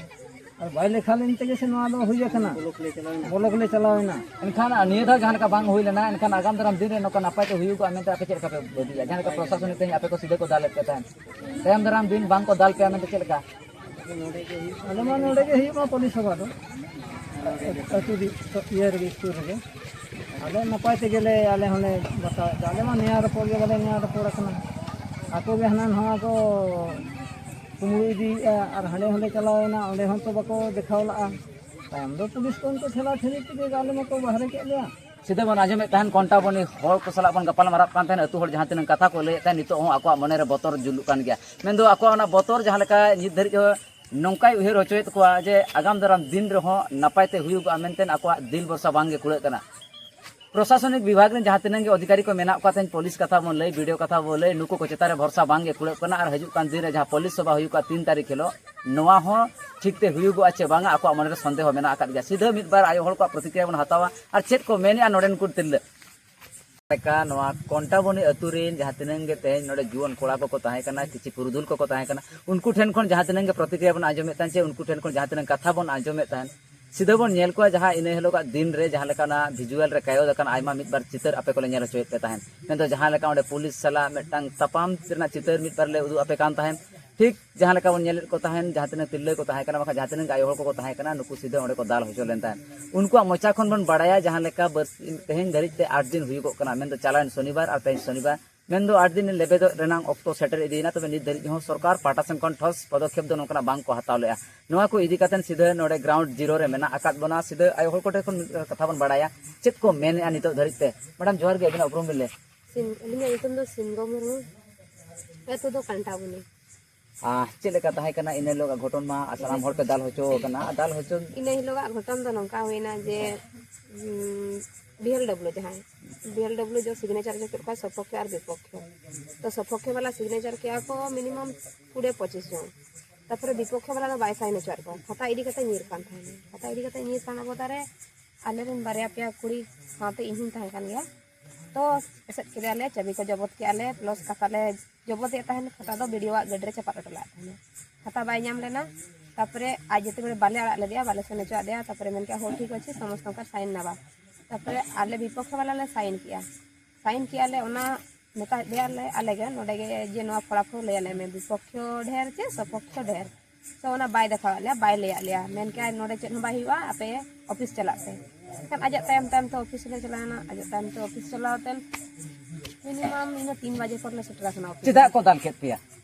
ᱟᱨ ᱵᱟᱭ ᱞᱮᱠᱷᱟ ᱞᱮᱱ ᱛᱮᱜᱮ ᱥᱮ ᱱᱚᱣᱟ ᱫᱚ ᱦᱩᱭ ᱟᱠᱟᱱᱟ᱾ ᱵᱞᱚᱠ ᱞᱮ ᱪᱟᱞᱟᱣᱮᱱᱟ᱾ ᱵᱞᱚᱠ ᱞᱮ ᱪᱟᱞᱟᱣᱮᱱᱟ᱾ ᱮᱱᱠᱷᱟᱱ ᱱᱤᱭᱟᱹ ᱫᱷᱟᱣ ᱡᱟᱦᱟᱸ ᱞᱮᱠᱟ ᱵᱟᱝ ᱦᱩᱭ ᱞᱮᱱᱟ, ᱮᱱᱠᱷᱟᱱ ᱟᱜᱟᱢ ᱫᱟᱨᱟᱢ ᱫᱤᱱ ᱨᱮ ᱱᱚᱝᱠᱟ ᱱᱟᱯᱟᱭ ᱛᱮ ᱦᱩᱭᱩᱜᱼᱟ ᱢᱮᱱᱛᱮ ᱟᱯᱮ ᱪᱮᱫ ᱞᱮᱠᱟ ᱯᱮ ᱵᱷᱟᱹᱵᱤᱭᱮᱫᱼᱟ? ᱡᱟᱦᱟᱸ ᱞᱮᱠᱟ ᱯᱨᱚᱥᱟᱥᱚᱱᱤᱠ ᱛᱮᱦᱮᱧ ᱟᱯᱮ ᱠᱚ ᱥᱤᱫᱷᱟᱹ ᱠᱚ ᱫᱟᱞᱮᱫ ᱯᱮ ᱛᱟᱦᱮᱸᱫ, ᱛᱟᱭᱚᱢ ᱫᱟᱨᱟᱢ ᱫᱤᱱ ᱵᱟᱝ ᱠᱚ ᱫᱟᱞ ᱯᱮᱭᱟ ᱢᱮᱱᱛᱮ ᱪᱮᱫ ᱞᱮᱠᱟ? ᱟᱞᱮ ᱢᱟ ᱱᱚᱰᱮ ᱜᱮ ᱦᱩᱭᱩᱜ ᱢᱟ ᱯᱚᱞᱞᱤ ᱥᱚᱵᱷᱟ ᱫᱚ, ᱟᱹᱛᱩ ᱫᱤ-, ᱤᱭᱟᱹ ᱨᱮᱜᱮ, ᱥᱩᱨ ᱨᱮᱜᱮ᱾ ᱟᱞᱮ ᱱᱟᱯᱟᱭ ᱛᱮᱜᱮ ᱞᱮ, ᱟᱞᱮ ᱦᱚᱸᱞᱮ ᱵᱟᱛᱟᱣᱮᱫ ᱫᱚ᱾ ᱟᱞᱮ ᱢᱟ ᱱᱮᱭᱟᱣ ᱨᱚᱯᱚᱲ ᱜᱮ ᱵᱟᱞᱮ ᱱᱮᱭᱟᱣ ᱨᱚᱯᱚᱲ ᱟᱠᱟᱱᱟ᱾ ᱟᱠᱚ ᱜᱮ ᱦᱟᱱᱟ ᱱᱚᱣᱟ ᱠᱚ ᱠᱩᱢᱵᱽᱲᱩ ᱤᱫᱤᱭᱮᱫᱼᱟ ᱟᱨ ᱦᱟᱸᱰᱮ ᱦᱚᱸᱞᱮ ᱪᱟᱞᱟᱣᱮᱱᱟ, ᱚᱸᱰᱮ ᱦᱚᱸ ᱛᱚ ᱵᱟᱠᱚ ᱫᱮᱠᱷᱟᱣ ᱞᱟᱜᱼᱟ᱾ ᱛᱟᱭᱚᱢ ᱫᱚ ᱯᱩᱞᱤᱥ ᱠᱚ ᱩᱱᱠᱩ ᱴᱷᱮᱞᱟ ᱴᱷᱮᱞᱤ ᱛᱮᱜᱮ ᱟᱞᱮ ᱢᱟᱠᱚ ᱵᱟᱦᱨᱮ ᱠᱮᱫ ᱞᱮᱭᱟ᱾ ᱥᱮᱫᱟᱭ ᱵᱚᱱ ᱟᱸᱡᱚᱢᱮᱫ ᱛᱟᱦᱮᱱ, ᱠᱚᱱᱴᱟᱵᱚᱱᱤ ᱦᱚᱲ ᱠᱚ ᱥᱟᱞᱟᱜ ᱵᱚᱱ ᱜᱟᱯᱟᱞ ᱢᱟᱨᱟᱜ ᱠᱟᱱ ᱛᱟᱦᱮᱱ, ᱟᱹᱛᱩ ᱦᱚᱲ ᱡᱟᱦᱟᱸ ᱛᱤᱱᱟᱹᱜ ᱠᱟᱛᱷᱟ ᱠᱚ ᱞᱟᱹᱭᱮᱫ ᱛᱟᱦᱮᱱ, ᱱᱤᱛᱚᱜ ᱦᱚᱸ ᱟᱠᱚᱣᱟᱜ ᱢᱚᱱᱮᱨᱮ ᱵᱚᱛᱚᱨ ᱡᱩᱞᱩᱜ ᱠᱟᱱ ᱜᱮᱭᱟ᱾ ᱢᱮᱱᱫᱚ ᱟᱠᱚᱣᱟᱜ ᱚᱱᱟ ᱵᱚᱛᱚᱨ ᱡᱟᱦᱟᱸ ᱞᱮᱠᱟ ᱱᱤᱛ ᱫᱷᱟᱹᱨᱤᱡ ᱦᱚᱸ ᱱᱚᱝᱠᱟᱭ ᱩᱭᱦᱟᱹᱨ ᱦᱚᱪᱚᱭᱮᱫ ᱠᱚᱣᱟ ᱡᱮ ᱟᱜᱟᱢ ᱫᱟᱨᱟᱢ ᱫᱤᱱ ᱨᱮᱦᱚᱸ ᱱᱟᱯᱟᱭ ᱛᱮ ᱦᱩᱭᱩᱜᱚᱜᱼᱟ ᱢᱮᱱᱛᱮ ᱟᱠᱚᱣᱟᱜ ᱫᱤᱞ ᱵᱷᱚᱨᱥᱟ ᱵᱟᱝ ᱜᱮ ᱠᱩᱲᱟᱹᱜ ᱠᱟᱱᱟ᱾ ᱯᱨᱚᱥᱟᱥᱚᱱᱤᱠ ᱵᱤᱵᱷᱟᱜᱽ ᱨᱮᱱ ᱡᱟᱦᱟᱸ ᱛᱤᱱᱟᱹᱜ ᱜᱮ ᱚᱫᱷᱤᱠᱟᱨᱤ ᱠᱚ ᱢᱮᱱᱟᱜ ᱠᱚᱣᱟ, ᱛᱮᱦᱮᱧ ᱯᱩᱞᱤᱥ ᱠᱟᱛᱷᱟ ᱵᱚᱱ ᱞᱟᱹᱭ, ᱵᱤᱰᱤᱳ ᱠᱟᱛᱷᱟ ᱵᱚᱱ ᱞᱟᱹᱭ, ᱱᱩᱠᱩ ᱠᱚ ᱪᱮᱛᱟᱱ ᱨᱮ ᱵᱷᱚᱨᱥᱟ ᱵᱟᱝ ᱜᱮ ᱠᱩᱲᱟᱹᱜ ᱠᱟᱱᱟ᱾ ᱟᱨ ᱦᱤᱡᱩᱜ ᱠᱟᱱ ᱫᱤᱱ ᱨᱮ ᱡᱟᱦᱟᱸ ᱯᱩᱞᱤᱥ ᱥᱚᱵᱷᱟ ᱦᱩᱭᱩᱜᱼᱟ ᱛᱤᱱ ᱛᱟᱹᱨᱤᱠᱷ ᱦᱤᱞᱳᱜ, ᱱᱚᱣᱟ ᱦᱚᱸ ᱴᱷᱤᱠ ᱛᱮ ᱦᱩᱭᱩᱜᱚᱜᱼᱟ ᱪᱮ ᱵᱟᱝᱟ, ᱟᱠᱚᱣᱟᱜ ᱢᱚᱱᱮᱨᱮ ᱥᱚᱱᱫᱮᱦᱚ ᱢᱮᱱᱟᱜ ᱟᱠᱟᱫ ᱜᱮᱭᱟ᱾ ᱥᱤᱫᱷᱟᱹ ᱢᱤᱫ ᱵᱟᱨ ᱟᱭᱳ ᱦᱚᱲ ᱠᱚᱣᱟᱜ ᱯᱨᱚᱛᱤᱠᱨᱤᱭᱟ ᱵᱚᱱ ᱦᱟᱛᱟᱣᱟ, ᱟᱨ ᱪᱮᱫ ᱠᱚ ᱢᱮᱱᱮᱜᱼᱟ ᱱᱚᱰᱮᱱ ᱠᱚ ᱛᱤᱨᱞᱟᱹ᱾ ᱞᱮᱠᱟ ᱱᱚᱣᱟ ᱠᱚᱱᱴᱟᱵᱚᱱᱤ ᱟᱹᱛᱩ ᱨᱮᱱ ᱡᱟᱦᱟᱸ ᱛᱤᱱᱟᱹᱜ ᱜᱮ ᱛᱮᱦᱮᱧ ᱱᱚᱰᱮ ᱡᱩᱣᱟᱹᱱ ᱠᱚᱲᱟ ᱠᱚᱠᱚ ᱛᱟᱦᱮᱸ ᱠᱟᱱᱟ, ᱠᱤᱪᱷᱩ ᱯᱩᱨᱩᱫᱷᱩᱞ ᱠᱚᱠᱚ ᱛᱟᱦᱮᱸ ᱠᱟᱱᱟ, ᱩᱱᱠᱩ ᱴᱷᱮᱱ ᱠᱷᱚᱱ ᱡᱟᱦᱟᱸ ᱛᱤᱱᱟᱹᱜ ᱜᱮ ᱯᱨᱚᱛᱤᱠᱨᱤᱭᱟ ᱵᱚᱱ ᱟᱸᱡᱚᱢᱮᱫ ᱛᱟᱦᱮᱸᱫ ᱪᱮ ᱩᱱᱠᱩ ᱴᱷᱮᱱ ᱠᱷᱚᱱ ᱡᱟᱦᱟᱸ ᱛᱤᱱᱟᱹᱜ ᱠᱟᱛᱷᱟ ᱵᱚᱱ ᱟᱸᱡᱚᱢᱮᱫ ᱛᱟᱦᱮᱸᱫ, ᱥᱤᱫᱷᱟᱹ ᱵᱚᱱ ᱧᱮᱞ ᱠᱚᱣᱟ ᱡᱟᱦᱟᱸ ᱤᱱᱟᱹ ᱦᱤᱞᱳᱜᱟᱜ ᱫᱤᱱ ᱨᱮ ᱡᱟᱦᱟᱸ ᱞᱮᱠᱟ ᱚᱱᱟ ᱵᱷᱤᱡᱩᱣᱟᱞ ᱨᱮ ᱠᱟᱭᱚᱫ ᱟᱠᱟᱱ ᱟᱭᱢᱟ ᱢᱤᱫ ᱵᱟᱨ ᱪᱤᱛᱟᱹᱨ ᱟᱯᱮ ᱠᱚᱞᱮ ᱧᱮᱞ ᱦᱚᱪᱚᱭᱮᱫ ᱯᱮ ᱛᱟᱦᱮᱸᱫ, ᱢᱮᱱᱫᱚ ᱡᱟᱦᱟᱸ ᱞᱮᱠᱟ ᱚᱸᱰᱮ ᱯᱩᱞᱤᱥ ᱥᱟᱞᱟᱜ ᱢᱤᱫᱴᱟᱝ ᱛᱟᱯᱟᱢ ᱨᱮᱱᱟᱜ ᱪᱤᱛᱟᱹᱨ ᱢᱤᱫ ᱵᱟᱨ ᱞᱮ ᱩᱫᱩᱜ ᱟᱯᱮ ᱠᱟᱱ ᱛᱟᱦᱮᱸᱫ᱾ ᱴᱷᱤᱠ ᱡᱟᱦᱟᱸ ᱞᱮᱠᱟ ᱵᱚᱱ ᱧᱮᱞᱮᱫ ᱠᱚ ᱛᱟᱦᱮᱸᱫ, ᱡᱟᱦᱟᱸ ᱛᱤᱱᱟᱹᱜ ᱛᱤᱨᱞᱟᱹ ᱠᱚ ᱛᱟᱦᱮᱸ ᱠᱟᱱᱟ, ᱵᱟᱠᱷᱟᱱ ᱡᱟᱦᱟᱸ ᱛᱤᱱᱟᱹᱜ ᱜᱮ ᱟᱭᱳ ᱦᱚᱲ ᱠᱚᱠᱚ ᱛᱟᱦᱮᱸ ᱠᱟᱱᱟ, ᱱᱩᱠᱩ ᱥᱤᱫᱷᱟᱹ ᱚᱸᱰᱮ ᱠᱚ ᱫᱟᱞ ᱦᱚᱪᱚ ᱞᱮᱱ ᱛᱟᱦᱮᱸᱫ᱾ ᱩᱱᱠᱩᱣᱟᱜ ᱢᱚᱪᱟ ᱠᱷᱚᱱ ᱵᱚᱱ ᱵᱟᱲᱟᱭᱟ ᱡᱟᱦᱟᱸ ᱞᱮᱠᱟ ᱵᱟᱨ-, ᱛᱮᱦᱮᱧ ᱫᱷᱟᱹᱨᱤᱡ ᱛᱮ ᱟᱴ ᱫᱤᱱ ᱦᱩᱭᱩᱜᱚᱜ ᱠᱟᱱᱟ, ᱢᱮᱱᱫᱚ ᱪᱟᱞᱟᱣᱮᱱ ᱥᱚᱱᱤᱵᱟᱨ ᱟᱨ ᱛᱮᱦᱮᱧ ᱥᱚᱱᱤᱵᱟᱨ, ᱢᱮᱱᱫᱚ ᱟᱴ ᱫᱤᱱ ᱞᱮᱵᱮᱫᱚᱜ ᱨᱮᱱᱟᱜ ᱚᱠᱛᱚ ᱥᱮᱴᱮᱨ ᱤᱫᱤᱭᱮᱱᱟ᱾ ᱛᱚᱵᱮ ᱱᱤᱛ ᱫᱷᱟᱹᱨᱤᱡ ᱦᱚᱸ ᱥᱚᱨᱠᱟᱨ ᱯᱟᱦᱴᱟ ᱥᱮᱱ ᱠᱷᱚᱱ ᱴᱷᱚᱥ ᱯᱚᱫᱚᱠᱷᱮᱯ ᱫᱚ ᱱᱚᱝᱠᱟᱱᱟᱜ ᱵᱟᱝ ᱠᱚ ᱦᱟᱛᱟᱣ ᱞᱮᱫᱼᱟ᱾ ᱱᱚᱣᱟ ᱠᱚ ᱤᱫᱤ ᱠᱟᱛᱮ ᱥᱤᱫᱷᱟᱹ ᱱᱚᱰᱮ ᱜᱨᱟᱣᱩᱱᱰ ᱡᱤᱨᱳ ᱨᱮ ᱢᱮᱱᱟᱜ ᱟᱠᱟᱫ ᱵᱚᱱᱟ᱾ ᱥᱤᱫᱷᱟᱹ ᱟᱭᱳ ᱦᱚᱲ ᱠᱚᱴᱷᱮᱱ ᱠᱷᱚᱱ ᱢᱤᱫ ᱠᱟᱛᱷᱟ ᱵᱚᱱ ᱵᱟᱲᱟᱭᱟ, ᱪᱮᱫ ᱠᱚ ᱢᱮᱱᱮᱫᱼᱟ ᱱᱤᱛᱚᱜ ᱫᱷᱟᱹᱨᱤᱡ ᱛᱮ᱾ ᱢᱮᱰᱟᱢ, ᱡᱚᱦᱟᱨ ᱜᱮ, ᱟᱹᱵᱤᱱᱟᱜ ᱩᱯᱨᱩᱢ ᱵᱤᱱ ᱞᱟᱹᱭ᱾ ᱥᱤᱢ-, ᱟᱹᱞᱤᱧᱟᱜ ᱧᱩᱛᱩᱢ ᱫᱚ ᱥᱤᱢᱜᱚ ᱢᱩᱨᱢᱩ, ᱟᱹᱛᱩ ᱫᱚ ᱠᱟᱱᱴᱟᱵᱩᱱᱤ᱾ ᱟᱨ ᱪᱮᱫ ᱞᱮᱠᱟ ᱛᱟᱦᱮᱸ ᱠᱟᱱᱟ ᱤᱱᱟᱹ ᱦᱤᱞᱳᱜ ᱜᱷᱚᱴᱚᱱ ᱢᱟ? ᱥᱟᱱᱟᱢ ᱦᱚᱲ ᱯᱮ ᱫᱟᱞ ᱦᱚᱪᱚ ᱟᱠᱟᱱᱟ, ᱟᱨ ᱫᱟᱞ ᱦᱚᱪᱚ ᱤᱱᱟᱹ ᱦᱤᱞᱳᱜᱟᱜ ᱜᱷᱚᱴᱚᱱ ᱫᱚ ᱱᱚᱝᱠᱟ ᱦᱩᱭᱱᱟ ᱡᱮ, ᱩᱢ, ᱵᱤ ᱮᱞ ᱰᱟᱵᱞᱩ ᱡᱟᱦᱟᱸᱭ, ᱵᱤ ᱮᱞ ᱰᱟᱵᱞᱤᱭᱩ ᱡᱚ ᱥᱤᱜᱽᱱᱮᱪᱟᱨ ᱦᱚᱪᱚ ᱠᱮᱫ ᱠᱚᱣᱟ ᱥᱚᱯᱚᱠᱠᱷᱮ ᱟᱨ ᱵᱤᱯᱚᱠᱠᱷᱮ᱾ ᱛᱚ ᱥᱚᱯᱚᱠᱠᱷᱮ ᱵᱟᱞᱟ ᱥᱤᱜᱽᱱᱮᱪᱟᱨ ᱠᱮᱜᱼᱟ ᱠᱚ ᱢᱤᱱᱤᱢᱟᱢ ᱠᱩᱲᱤ ᱯᱚᱸᱪᱤᱥ ᱡᱚᱱ, ᱛᱟᱨᱯᱚᱨᱮ ᱵᱤᱯᱚᱠᱠᱷᱮ ᱵᱟᱞᱟ ᱫᱚ ᱵᱟᱭ ᱥᱟᱭᱤᱱ ᱦᱚᱪᱚᱣᱟᱫ ᱠᱚᱣᱟ, ᱠᱷᱟᱛᱟ ᱤᱫᱤ ᱠᱟᱛᱮ ᱧᱤᱨ ᱠᱟᱱ ᱛᱟᱦᱮᱱᱟ᱾ ᱠᱷᱟᱛᱟ ᱤᱫᱤ ᱠᱟᱛᱮ ᱧᱤᱨ ᱠᱟᱱ ᱚᱵᱚᱛᱟ ᱨᱮ ᱟᱞᱮ ᱨᱮᱱ ᱵᱟᱨᱭᱟ ᱯᱮᱭᱟ ᱠᱩᱲᱤ ᱥᱟᱶᱛᱮ ᱤᱧ ᱦᱚᱸᱧ ᱛᱟᱦᱮᱸ ᱠᱟᱱ ᱜᱮᱭᱟ᱾ ᱛᱚ ᱮᱥᱮᱫ ᱠᱮᱫᱮᱭᱟᱞᱮ, ᱪᱟᱹᱵᱤ ᱠᱚ ᱡᱚᱵᱚᱛ ᱠᱮᱜᱼᱟ ᱞᱮ, ᱯᱞᱟᱥ ᱠᱷᱟᱛᱟ ᱞᱮ ᱡᱚᱵᱚᱛᱮᱫ ᱛᱟᱦᱮᱱ, ᱠᱷᱟᱛᱟ ᱫᱚ ᱵᱤ ᱰᱤ ᱳ ᱟᱜ ᱜᱟᱹᱰᱤ ᱨᱮ ᱪᱟᱯᱟᱫ ᱦᱚᱴᱚ ᱞᱮᱫ ᱛᱟᱦᱮᱱᱟ᱾ ᱠᱷᱟᱛᱟ ᱵᱟᱭ ᱧᱟᱢ ᱞᱮᱱᱟ᱾ ᱛᱟᱨᱯᱚᱨᱮ ᱟᱡ ᱡᱮᱛᱮ ᱵᱮᱲᱮ ᱵᱟᱞᱮ ᱟᱲᱟᱜ ᱞᱮᱫᱮᱭᱟ, ᱵᱟᱞᱮ ᱥᱮᱱ ᱦᱚᱪᱚᱣᱟᱫᱮᱭᱟ, ᱛᱟᱨᱯᱚᱨᱮ ᱢᱮᱱ ᱠᱮᱜᱼᱟ, "ᱦᱳ, ᱴᱷᱤᱠ ᱟᱪᱷᱮ, ᱥᱚᱢᱚᱥᱛᱚ ᱚᱱᱠᱟ ᱥᱟᱭᱤᱱ ᱱᱟᱵᱟ᱾" ᱛᱟᱨᱯᱚᱨᱮ ᱟᱞᱮ ᱵᱤᱯᱚᱠᱠᱷᱮ ᱵᱟᱞᱟ ᱞᱮ ᱥᱟᱭᱤᱱ ᱠᱮᱜᱼᱟ᱾ ᱥᱟᱭᱤᱱ ᱠᱮᱜᱼᱟ ᱞᱮ, ᱚᱱᱟ ᱢᱮᱛᱟ ᱫᱮᱭᱟᱞᱮ ᱟᱞᱮ ᱜᱮ ᱱᱚᱰᱮ ᱜᱮ ᱡᱮ, "ᱱᱚᱣᱟ ᱯᱷᱚᱲᱟᱯᱷᱚᱲ ᱞᱟᱹᱭ ᱟᱞᱮ ᱢᱮ, ᱵᱤᱯᱚᱠᱠᱷᱚ ᱰᱷᱮᱨ ᱪᱮ ᱥᱚᱯᱚᱠᱠᱷᱚ ᱰᱷᱮᱨ?" ᱛᱚ ᱚᱱᱟ ᱵᱟᱭ ᱫᱮᱠᱷᱟᱣᱟᱫ ᱞᱮᱭᱟ, ᱵᱟᱭ ᱞᱟᱹᱭᱟᱫ ᱞᱮᱭᱟ, ᱢᱮᱱ ᱠᱮᱜᱼᱟᱭ, "ᱱᱚᱰᱮ ᱪᱮᱫ ᱦᱚᱸ ᱵᱟᱭ ᱦᱩᱭᱩᱜᱼᱟ, ᱟᱯᱮ ᱚᱯᱷᱤᱥ ᱪᱟᱞᱟᱜ ᱯᱮ᱾" ᱮᱱᱠᱷᱟᱱ ᱟᱡᱟᱜ ᱛᱟᱭᱚᱢ ᱛᱟᱭᱚᱢ ᱛᱮ ᱚᱯᱷᱤᱥ ᱞᱮ ᱪᱟᱞᱟᱣᱮᱱᱟ᱾ ᱟᱡᱟᱜ ᱛᱟᱭᱚᱢ ᱛᱮ ᱚᱯᱷᱤᱥ ᱪᱟᱞᱟᱣ ᱠᱟᱛᱮ ᱢᱤᱱᱤᱢᱟᱢ ᱤᱱᱟᱹ ᱛᱤᱱ ᱵᱟᱡᱮ ᱯᱚᱨ ᱞᱮ ᱥᱮᱴᱮᱨ ᱟᱠᱟᱱᱟ ᱚᱯᱷᱤᱥ᱾ ᱪᱮᱫᱟᱜ ᱠᱚ ᱫᱟᱞ ᱠᱮᱫ ᱯᱮᱭᱟ?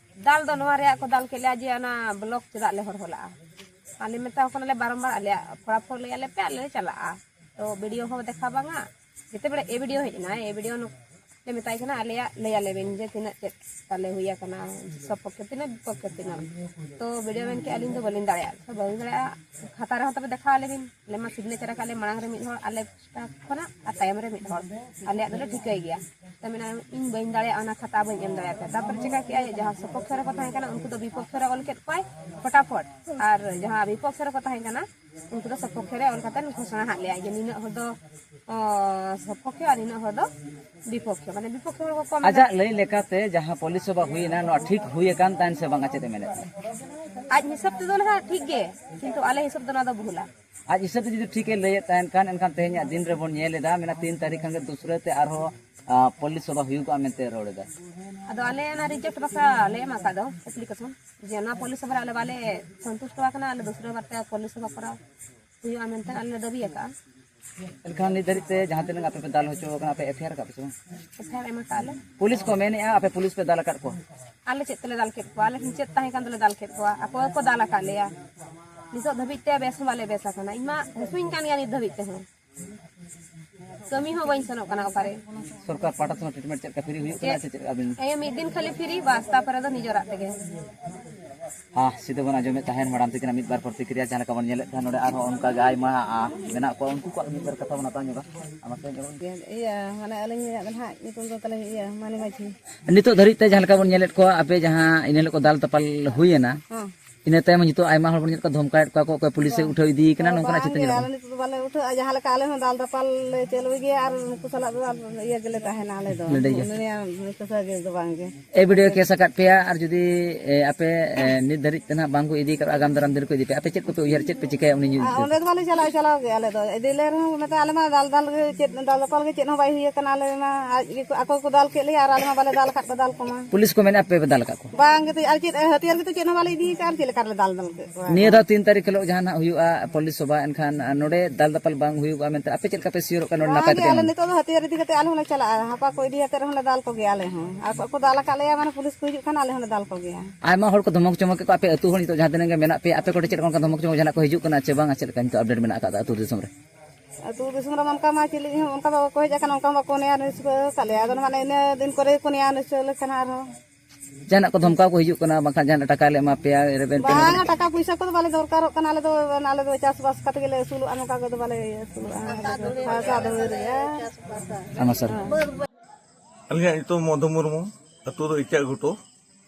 ᱫᱟᱞ ᱫᱚ ᱱᱚᱣᱟ ᱨᱮᱭᱟᱜ ᱠᱚ ᱫᱟᱞ ᱠᱮᱫ ᱞᱮᱭᱟ ᱡᱮ ᱚᱱᱟ ᱵᱞᱚᱠ ᱪᱮᱫᱟᱜ ᱞᱮ ᱦᱚᱨᱦᱚ ᱞᱟᱜᱼᱟ᱾ ᱟᱞᱮ ᱢᱮᱛᱟ ᱠᱚ ᱠᱟᱱᱟᱞᱮ ᱵᱟᱨᱚᱢᱵᱟᱨ, ᱟᱞᱮᱭᱟᱜ ᱯᱷᱚᱲᱟᱯᱷᱚᱲ ᱞᱟᱹᱭ ᱟᱞᱮ ᱯᱮ, ᱟᱞᱮ ᱞᱮ ᱪᱟᱞᱟᱜᱼᱟ᱾ ᱛᱚ ᱵᱤ ᱰᱤ ᱳ ᱦᱚᱸ ᱫᱮᱠᱷᱟ ᱵᱟᱝᱟ, ᱡᱮᱛᱮ ᱵᱮᱲᱮ ᱮ ᱵᱤ ᱰᱤ ᱳ ᱦᱮᱡ ᱮᱱᱟ, ᱮ ᱵᱤ ᱰᱤ ᱳ ᱞᱮ ᱢᱮᱛᱟᱭ ᱠᱟᱱᱟ, "ᱟᱞᱮᱭᱟᱜ ᱞᱟᱹᱭ ᱟᱞᱮ ᱵᱤᱱ ᱡᱮ ᱛᱤᱱᱟᱹᱜ ᱪᱮᱫ ᱛᱟᱞᱮ ᱦᱩᱭ ᱟᱠᱟᱱᱟ, ᱥᱚᱯᱚᱠᱠᱷᱮ ᱛᱤᱱᱟᱹᱜ, ᱵᱤᱯᱚᱠᱠᱷᱮ ᱛᱤᱱᱟᱹᱜ?" ᱛᱚ ᱵᱤ ᱰᱤ ᱳ ᱢᱮᱱ ᱠᱮᱜᱼᱟ, "ᱟᱹᱞᱤᱧ ᱫᱚ ᱵᱟᱹᱞᱤᱧ ᱫᱟᱲᱮᱭᱟᱜᱼᱟ, ᱛᱚ ᱵᱟᱹᱞᱤᱧ ᱫᱟᱲᱮᱭᱟᱜᱼᱟ, ᱠᱷᱟᱛᱟ ᱨᱮᱦᱚᱸ ᱛᱚᱵᱮ ᱫᱮᱠᱷᱟᱣ ᱟᱞᱮ ᱵᱤᱱ, ᱟᱞᱮ ᱢᱟ ᱥᱤᱜᱽᱱᱮᱪᱟᱨ ᱟᱠᱟᱫ ᱞᱮ ᱢᱟᱲᱟᱝ ᱨᱮ ᱢᱤᱫ ᱦᱚᱲ, ᱟᱞᱮ ᱯᱟᱦᱴᱟ ᱠᱷᱚᱱᱟᱜ ᱟᱨ ᱛᱟᱭᱚᱢ ᱨᱮ ᱢᱤᱫ ᱦᱚᱲ, ᱟᱞᱮᱭᱟᱜ ᱫᱚᱞᱮ ᱴᱷᱤᱠᱟᱹᱭ ᱜᱮᱭᱟ᱾" ᱛᱚ ᱢᱮᱱᱟ, "ᱤᱧ ᱵᱟᱹᱧ ᱫᱟᱲᱮᱭᱟᱜᱼᱟ, ᱚᱱᱟ ᱠᱷᱟᱛᱟ ᱵᱟᱹᱧ ᱮᱢ ᱫᱟᱲᱮᱭᱟᱜᱼᱟ᱾" ᱛᱟᱨᱯᱚᱨᱮ ᱪᱮᱠᱟ ᱠᱮᱜᱼᱟ, ᱡᱟᱦᱟᱸ ᱥᱚᱯᱚᱠᱠᱷᱮ ᱨᱮᱠᱚ ᱛᱟᱦᱮᱸ ᱠᱟᱱᱟ, ᱩᱱᱠᱩ ᱫᱚ ᱵᱤᱯᱚᱠᱠᱷᱮ ᱨᱮ ᱚᱞ ᱠᱮᱫ ᱠᱚᱣᱟᱭ ᱯᱷᱚᱴᱟᱯᱷᱚᱴ, ᱟᱨ ᱡᱟᱦᱟᱸ ᱵᱤᱯᱚᱠᱠᱷᱮ ᱨᱮᱠᱚ ᱛᱟᱦᱮᱸ ᱠᱟᱱᱟ, ᱩᱱᱠᱩ ᱫᱚ ᱥᱚᱯᱚᱠᱠᱷᱮ ᱨᱮ ᱚᱞ ᱠᱟᱛᱮ ᱜᱷᱳᱥᱚᱱᱟ ᱦᱟᱜ ᱞᱮᱭᱟ ᱡᱮ ᱱᱤᱱᱟᱹᱜ ᱦᱚᱲ ᱫᱚ, ᱚ, ᱥᱚᱯᱚᱠᱠᱷᱮ ᱟᱨ ᱱᱤᱱᱟᱹᱜ ᱦᱚᱲ ᱫᱚ ᱵᱤᱯᱚᱠᱠᱷᱮ, ᱢᱟᱱᱮ ᱵᱤᱯᱚᱠᱠᱷᱮ ᱦᱚᱲ ᱠᱚ ᱠᱚᱢ ᱮᱱᱟ᱾ ᱟᱡᱟᱜ ᱞᱟᱹᱭ ᱞᱮᱠᱟᱛᱮ ᱡᱟᱦᱟᱸ ᱯᱚᱞᱤᱥ ᱥᱚᱵᱷᱟ ᱦᱩᱭᱮᱱᱟ, ᱱᱚᱣᱟ ᱴᱷᱤᱠ ᱦᱩᱭ ᱟᱠᱟᱱ ᱛᱟᱦᱮᱸᱱ ᱥᱮ ᱵᱟᱝᱟ, ᱪᱮᱫ ᱮ ᱢᱮᱱᱮᱫ ᱛᱟᱦᱮᱸᱫ? ᱟᱡ ᱦᱤᱥᱟᱹᱵ ᱛᱮᱫᱚ ᱱᱟᱦᱟᱜ ᱴᱷᱤᱠ ᱜᱮ, ᱠᱤᱱᱛᱩ ᱟᱞᱮ ᱦᱤᱥᱟᱹᱵ ᱫᱚ ᱱᱚᱣᱟ ᱫᱚ ᱵᱷᱩᱞᱟ᱾ ᱟᱡ ᱦᱤᱥᱟᱹᱵ ᱛᱮ ᱡᱩᱫᱤ ᱴᱷᱤᱠᱮ ᱞᱟᱹᱭᱮᱫ ᱛᱟᱦᱮᱱ ᱠᱷᱟᱱ, ᱮᱱᱠᱷᱟᱱ ᱛᱮᱦᱮᱧᱟᱜ ᱫᱤᱱ ᱨᱮᱵᱚᱱ ᱧᱮᱞ ᱮᱫᱟ, ᱢᱮᱱᱟ ᱛᱤᱱ ᱛᱟᱹᱨᱤᱠᱷ ᱠᱷᱟᱱ ᱜᱮ ᱫᱩᱥᱨᱟᱹ ᱛᱮ ᱟᱨᱦᱚᱸ ᱯᱚᱞᱤᱥ ᱥᱚᱵᱷᱟ ᱦᱩᱭᱩᱜᱼᱟ ᱢᱮᱱᱛᱮ ᱨᱚᱲ ᱮᱫᱟ᱾ ᱟᱫᱚ ᱟᱞᱮ ᱚᱱᱟ ᱨᱤᱡᱮᱠᱴ ᱵᱟᱠᱷᱨᱟ ᱞᱮ ᱮᱢ ᱟᱠᱟᱫ ᱫᱚ ᱮᱯᱞᱤᱠᱮᱥᱚᱱ, ᱡᱮ ᱚᱱᱟ ᱯᱚᱞᱤᱥ ᱥᱚᱵᱷᱟ ᱨᱮ ᱟᱞᱮ ᱵᱟᱞᱮ ᱥᱚᱱᱛᱩᱥᱴᱚ ᱟᱠᱟᱱᱟ, ᱟᱞᱮ ᱫᱩᱥᱨᱟᱹ ᱵᱟᱨ ᱛᱮ ᱯᱚᱞᱤᱥ ᱥᱚᱵᱷᱟ ᱠᱚᱨᱟᱣ ᱦᱩᱭᱩᱜᱼᱟ ᱢᱮᱱᱛᱮ ᱟᱞᱮ ᱞᱮ ᱫᱟᱹᱵᱤ ᱟᱠᱟᱫᱼᱟ᱾ ᱮᱱᱠᱷᱟᱱ ᱱᱤᱛ ᱫᱷᱟᱹᱨᱤᱡ ᱛᱮ ᱡᱟᱦᱟᱸ ᱛᱤᱱᱟᱹᱜ ᱟᱯᱮ ᱯᱮ ᱫᱟᱞ ᱦᱚᱪᱚ ᱟᱠᱟᱱᱟ, ᱟᱯᱮ ᱮᱯᱷ ᱟᱭ ᱟᱨ ᱟᱠᱟᱫ ᱯᱮ ᱥᱮ ᱵᱟᱝ? ᱮᱯᱷ ᱟᱭ ᱟᱨ ᱮᱢ ᱟᱠᱟᱫ ᱟᱞᱮ᱾ ᱯᱩᱞᱤᱥ ᱠᱚ ᱢᱮᱱᱮᱫᱼᱟ ᱟᱯᱮ ᱯᱩᱞᱤᱥ ᱯᱮ ᱫᱟᱞ ᱟᱠᱟᱫ ᱠᱚᱣᱟ᱾ ᱟᱞᱮ ᱪᱮᱫ ᱛᱮᱞᱮ ᱫᱟᱞ ᱠᱮᱫ ᱠᱚᱣᱟ? ᱟᱞᱮ ᱴᱷᱮᱱ ᱪᱮᱫ ᱛᱟᱦᱮᱸ ᱠᱟᱱ ᱛᱟᱞᱮ ᱫᱟᱞ ᱠᱮᱫ ᱠᱚᱣᱟ? ᱟᱠᱚ ᱜᱮᱠᱚ ᱫᱟᱞ ᱟᱠᱟᱫ ᱞᱮᱭᱟ᱾ ᱱᱤᱛᱚᱜ ᱫᱷᱟᱹᱵᱤᱡ ᱛᱮ ᱵᱮᱥ ᱦᱚᱸ ᱵᱟᱞᱮ ᱵᱮᱥ ᱟᱠᱟᱱᱟ᱾ ᱤᱧ ᱢᱟ ᱦᱟᱹᱥᱩᱧ ᱠᱟᱱ ᱜᱮᱭᱟ ᱱᱤᱛ ᱫᱷᱟᱹᱵᱤᱡ ᱛᱮᱦᱚᱸ᱾ ᱠᱟᱹᱢᱤ ᱦᱚᱸ ᱵᱟᱹᱧ ᱥᱮᱱᱚᱜ ᱠᱟᱱᱟ ᱚᱠᱟᱨᱮ᱾ ᱥᱚᱨᱠᱟᱨ ᱯᱟᱦᱴᱟ ᱥᱮᱱ ᱴᱨᱤᱴᱢᱮᱱᱴ ᱪᱮᱫ ᱞᱮᱠᱟ ᱯᱷᱤᱨᱤ ᱦᱩᱭᱩᱜ ᱠᱟᱱᱟ ᱪᱮᱫ? ᱥᱮ ᱪᱮᱫ ᱟᱹᱵᱤᱱ? ᱦᱮᱸ, ᱢᱤᱫ ᱫᱤᱱ ᱠᱷᱟᱹᱞᱤ ᱯᱷᱤᱨᱤ, ᱵᱟᱥ, ᱛᱟᱯᱚᱨᱮ ᱫᱚ ᱱᱤᱡᱮᱨᱟᱜ ᱛᱮᱜᱮ᱾ ᱦᱮᱸ, ᱥᱤᱫᱷᱟᱹ ᱵᱚᱱ ᱟᱸᱡᱚᱢᱮᱫ ᱛᱟᱦᱮᱱ ᱢᱮᱰᱟᱢ ᱛᱟᱹᱠᱤᱱᱟᱜ ᱢᱤᱫ ᱵᱟᱨ ᱯᱨᱚᱛᱤᱠᱨᱤᱭᱟ, ᱡᱟᱦᱟᱸ ᱞᱮᱠᱟ ᱵᱚᱱ ᱧᱮᱞᱮᱫ ᱛᱟᱦᱮᱱ ᱱᱚᱰᱮ ᱟᱨᱦᱚᱸ ᱚᱱᱠᱟ ᱜᱮ ᱟᱭᱢᱟ, ᱟ, ᱢᱮᱱᱟᱜ ᱠᱚᱣᱟ, ᱩᱱᱠᱩ ᱠᱚᱣᱟᱜ ᱢᱤᱫ ᱵᱟᱨ ᱠᱟᱛᱷᱟ ᱵᱚᱱ ᱦᱟᱛᱟᱣ ᱧᱚᱜᱟ᱾ ᱟᱨ ᱢᱟᱥᱮ ᱧᱮᱞ ᱵᱚᱱ᱾ ᱤᱭᱟᱹ, ᱢᱟᱱᱮ ᱟᱹᱞᱤᱧᱟᱜ ᱫᱚ ᱱᱟᱦᱟᱜ ᱧᱩᱛᱩᱢ ᱫᱚ ᱛᱟᱹᱞᱤᱧ ᱤᱭᱟᱹ, ᱢᱟᱹᱱᱤ ᱢᱟᱹᱡᱷᱤ᱾ ᱱᱤᱛᱚᱜ ᱫᱷᱟᱹᱨᱤᱡ ᱛᱮ ᱡᱟᱦᱟᱸ ᱞᱮᱠᱟ ᱵᱚᱱ ᱧᱮᱞᱮᱫ ᱠᱚᱣᱟ, ᱟᱯᱮ ᱡᱟᱦᱟᱸ ᱤᱱᱟᱹ ᱦᱤᱞᱳᱜ ᱠᱚ ᱫᱟᱞ ᱛᱟᱯᱟᱞ ᱦᱩᱭᱮᱱᱟ, ᱦᱚᱸ᱾ ᱤᱱᱟᱹ ᱛᱟᱭᱚᱢ ᱱᱤᱛᱚᱜ ᱟᱭᱢᱟ ᱦᱚᱲ ᱵᱚᱱ ᱧᱮᱞ ᱠᱚᱣᱟ ᱫᱷᱚᱢᱠᱟᱣᱮᱫ ᱠᱚᱣᱟ ᱠᱚ, ᱚᱠᱚᱭ ᱯᱩᱞᱤᱥᱮ ᱵᱟᱝ᱾ ᱩᱴᱷᱟᱹᱣ ᱤᱫᱤᱭᱮ ᱠᱟᱱᱟ, ᱵᱟᱝ ᱱᱚᱝᱠᱟᱱᱟᱜ ᱜᱮ, ᱪᱤᱛᱟᱹᱨ ᱧᱮᱞᱚᱜ ᱟᱞᱮ ᱠᱟᱱᱟ᱾ ᱱᱤᱛᱚᱜ ᱫᱚ ᱵᱟᱞᱮ ᱩᱴᱷᱟᱹᱜᱼᱟ᱾ ᱡᱟᱦᱟᱸ ᱞᱮᱠᱟ ᱟᱞᱮ ᱦᱚᱸ ᱫᱟᱞ ᱫᱟᱯᱟᱞ ᱞᱮ ᱪᱟᱹᱞᱩᱭ ᱜᱮᱭᱟ ᱟᱨ ᱩᱱᱠᱩ ᱥᱟᱞᱟᱜ ᱫᱚ ᱟᱞ-, ᱤᱭᱟᱹ ᱜᱮᱞᱮ ᱛᱟᱦᱮᱱᱟ ᱟᱞᱮ ᱫᱚ᱾ ᱞᱟᱹᱲᱦᱟᱹᱭ ᱜᱮ᱾ ᱩᱱᱤᱭᱟᱜ ᱢᱤᱥᱟᱹ ᱜᱮ ᱫᱚ ᱵᱟᱝ ᱜᱮ᱾ ᱮ ᱵᱤᱰᱤᱭᱳ ᱠᱮᱥ ᱟᱠᱟᱫ ᱯᱮᱭᱟ ᱟᱨ ᱡᱩᱫᱤ, ᱮ, ᱟᱯᱮ, ᱮ, ᱱᱤᱛ ᱫᱷᱟᱹᱨᱤᱡ ᱛᱮ ᱱᱟᱦᱟᱜ ᱵᱟᱝ ᱠᱚ ᱤᱫᱤ ᱠᱟᱫ, ᱟᱜᱟᱢ ᱫᱟᱨᱟᱢ ᱫᱤᱱ ᱨᱮᱠᱚ ᱤᱫᱤ ᱯᱮᱭᱟ, ᱟᱯᱮ ᱪᱮᱫ ᱠᱚᱯᱮ ᱩᱭᱦᱟᱹᱨ, ᱪᱮᱫ ᱯᱮ ᱪᱤᱠᱟᱹᱭᱟ ᱩᱱᱤ ᱧᱩ ᱟᱨ ᱤᱫᱤ ᱚᱸᱰᱮ ᱠᱟᱛᱮ? ᱫᱚ ᱵᱟᱞᱮ ᱪᱟᱞᱟᱣ, ᱪᱟᱞᱟᱣ ᱜᱮ ᱟᱞᱮ ᱫᱚ᱾ ᱤᱫᱤ ᱞᱮ ᱨᱮᱦᱚᱸ ᱢᱮᱛᱟ ᱟᱞᱮ ᱢᱟ ᱫᱟᱞ ᱫᱟᱞ ᱜᱮ ᱪᱮᱫ, ᱫᱟᱞ ᱫᱟᱯᱟᱞ ᱜᱮ ᱪᱮᱫ ᱦᱚᱸ ᱵᱟᱭ ᱦᱩᱭ ᱟᱠᱟᱱᱟ᱾ ᱟᱞᱮ ᱢᱟ ᱟᱡ ᱜᱮᱠᱚ, ᱟᱠᱚ ᱜᱮᱠᱚ ᱫᱟᱞ ᱠᱮᱫ ᱞᱮᱭᱟ ᱟᱨ ᱟᱞᱮ ᱢᱟ ᱵᱟᱞᱮ ᱫᱟᱞ ᱟᱠᱟᱫ ᱠᱚᱣᱟ ᱫᱟᱞ ᱠᱚᱢᱟ᱾ ᱯᱩᱞᱤᱥ ᱠᱚ ᱢᱮᱱᱟ ᱯᱮ ᱫᱟᱞ ᱟᱠᱟᱫ ᱠᱚᱣᱟ? ᱵᱟᱝ ᱜᱮ, ᱟᱨ ᱪᱮᱫ ᱦᱟᱹᱛᱭᱟᱹᱨ ᱜᱮᱛᱚ ᱪᱮᱫ ᱦᱚᱸ ᱵᱟᱞᱮ ᱤᱫᱤ ᱟᱠᱟᱫᱼᱟ, ᱟᱨ ᱪᱮᱫ ᱞᱮᱠᱟ ᱨᱮᱞᱮ ᱫᱟᱞ ᱫᱟᱞ ᱠᱮᱫ ᱠᱚᱣᱟ? ᱱᱤᱭᱟᱹ ᱫᱷᱟᱣ ᱛᱤᱱ ᱛᱟᱹᱨᱤᱠᱷ ᱦᱤᱞᱳᱜ ᱡᱟᱦᱟᱸ ᱱᱟᱜ ᱦᱩᱭᱩᱜᱼᱟ ᱯᱩᱞᱤᱥ ᱥᱚᱵᱷᱟ, ᱮᱱᱠᱷᱟᱱ ᱱᱚᱰᱮ ᱫᱟᱞ ᱫᱟᱯᱟᱞ ᱵᱟᱝ ᱦᱩᱭᱩᱜᱼᱟ ᱢᱮᱱᱛᱮ ᱟᱯᱮ ᱪᱮᱫ ᱞᱮᱠᱟ ᱯᱮ ᱥᱤᱭᱳᱨᱚᱜ ᱠᱟᱱᱟ ᱱᱚᱰᱮ ᱵᱟᱝ ᱱᱟᱯᱟᱭ ᱜᱮ, ᱛᱮᱯᱮ ᱟᱞᱮ ᱮᱢᱟ? ᱱᱤᱛᱚᱜ ᱫᱚ ᱦᱟᱹᱛᱭᱟᱹᱨ ᱤᱫᱤ ᱠᱟᱛᱮ ᱟᱞᱮ ᱦᱚᱸᱞᱮ ᱪᱟᱞᱟᱜᱼᱟ᱾ ᱦᱟᱯᱟ ᱠᱚ ᱤᱫᱤ ᱠᱟᱛᱮ ᱨᱮᱦᱚᱸ ᱞᱮ ᱫᱟᱞ ᱠᱚᱜᱮᱭᱟ ᱟᱞᱮ ᱦᱚᱸ᱾ ᱟᱨ ᱠᱚ ᱫᱟᱞ ᱟᱠᱟᱫ ᱞᱮᱭᱟ, ᱢᱟᱱᱮ ᱯᱩᱞᱤᱥ ᱠᱚ ᱦᱤᱡᱩᱜ ᱠᱷᱟᱱ ᱟᱞᱮ ᱦᱚᱸᱞᱮ ᱫᱟᱞ ᱠᱚᱜᱮᱭᱟ᱾ ᱟᱭᱢᱟ ᱦᱚᱲ ᱠᱚ ᱫᱷᱚᱢᱚᱠ ᱪᱚᱢᱚᱠ ᱠᱮᱫ ᱠᱚᱣᱟ, ᱟᱯᱮ ᱟᱹᱛᱩ ᱦᱚᱲ ᱱᱤᱛᱚᱜ ᱡᱟᱦᱟᱸ ᱛᱤᱱᱟᱹᱜ ᱜᱮ ᱢᱮᱱᱟᱜ ᱯᱮᱭᱟ, ᱟᱯᱮ ᱠᱚᱴᱷᱮᱱ ᱪᱮᱫ ᱞᱮᱠᱟ ᱚᱱᱠᱟ ᱫᱷᱚᱢᱚᱠ ᱪᱚᱢᱚᱠ ᱡᱟᱦᱟᱱᱟᱜ ᱠᱚ ᱦᱤᱡᱩᱜ ᱠᱟᱱᱟ ᱪᱮ ᱵᱟᱝ, ᱪᱮᱫ ᱞᱮᱠᱟ ᱱᱤᱛᱚᱜ ᱟᱯᱰᱮᱴ ᱢᱮᱱᱟᱜ ᱟᱠᱟᱫᱟ ᱟᱹᱛᱩ ᱫᱤᱥᱚᱢ ᱨᱮ? ᱟᱹᱛᱩ ᱫᱤᱥᱚᱢ ᱨᱮ ᱚᱱᱠᱟ ᱢᱟ ᱪᱤᱞᱤ ᱦᱚᱸ ᱚᱱᱠᱟ ᱵᱟᱠᱚ ᱱᱮᱭᱟ ᱱᱤᱥᱠᱟᱹ ᱟᱠᱟᱫ ᱞᱮᱭᱟ᱾ ᱟᱫᱚ ᱢᱟᱱᱮ ᱤᱱᱟᱹ ᱫᱤᱱ ᱠᱚᱨᱮ ᱜᱮᱠᱚ ᱱᱮᱭᱟ ᱱᱤᱥᱠᱟᱹ ᱞᱮᱠᱷᱟᱱ ᱟᱨᱦᱚᱸ ᱡᱟᱦᱟᱱᱟᱜ ᱠᱚ ᱫᱷᱚᱢᱠᱟᱣ ᱠᱚ ᱦᱤᱡᱩᱜ ᱠᱟᱱᱟ, ᱵᱟᱝᱠᱷᱟᱱ ᱡᱟᱦᱟᱱᱟᱜ ᱴᱟᱠᱟ ᱞᱮ ᱮᱢᱟ ᱯᱮᱭᱟ, ᱨᱮᱵᱮᱱ ᱯᱮ ᱵᱟᱝᱟ, ᱢᱮᱱᱛᱮ? ᱴᱟᱠᱟ ᱯᱩᱭᱥᱟᱹ ᱠᱚᱫᱚ ᱵᱟᱞᱮ ᱫᱚᱨᱠᱟᱨᱚᱜ ᱠᱟᱱᱟ᱾ ᱟᱞᱮ ᱫᱚ, ᱟᱞᱮ ᱫᱚ ᱪᱟᱥᱵᱟᱥ ᱠᱟᱛᱮ ᱜᱮᱞᱮ ᱟᱹᱥᱩᱞᱚᱜᱼᱟ, ᱱᱚᱝᱠᱟ ᱠᱚᱫᱚ ᱵᱟᱞᱮ ᱟᱹᱥᱩᱞᱚᱜᱼᱟ᱾ ᱦᱟᱥᱟ ᱫᱷᱩᱲᱤ ᱨᱮ᱾ ᱟᱭᱢᱟ ᱥᱟᱨᱦᱟᱣ᱾ ᱟᱹᱞᱤᱧᱟᱜ ᱧᱩᱛᱩᱢ ᱢᱚᱫᱷᱩ ᱢᱩᱨᱢᱩ, ᱟᱹᱛᱩ ᱫᱚ ᱤᱪᱟᱜ ᱜᱷᱩᱴᱩ,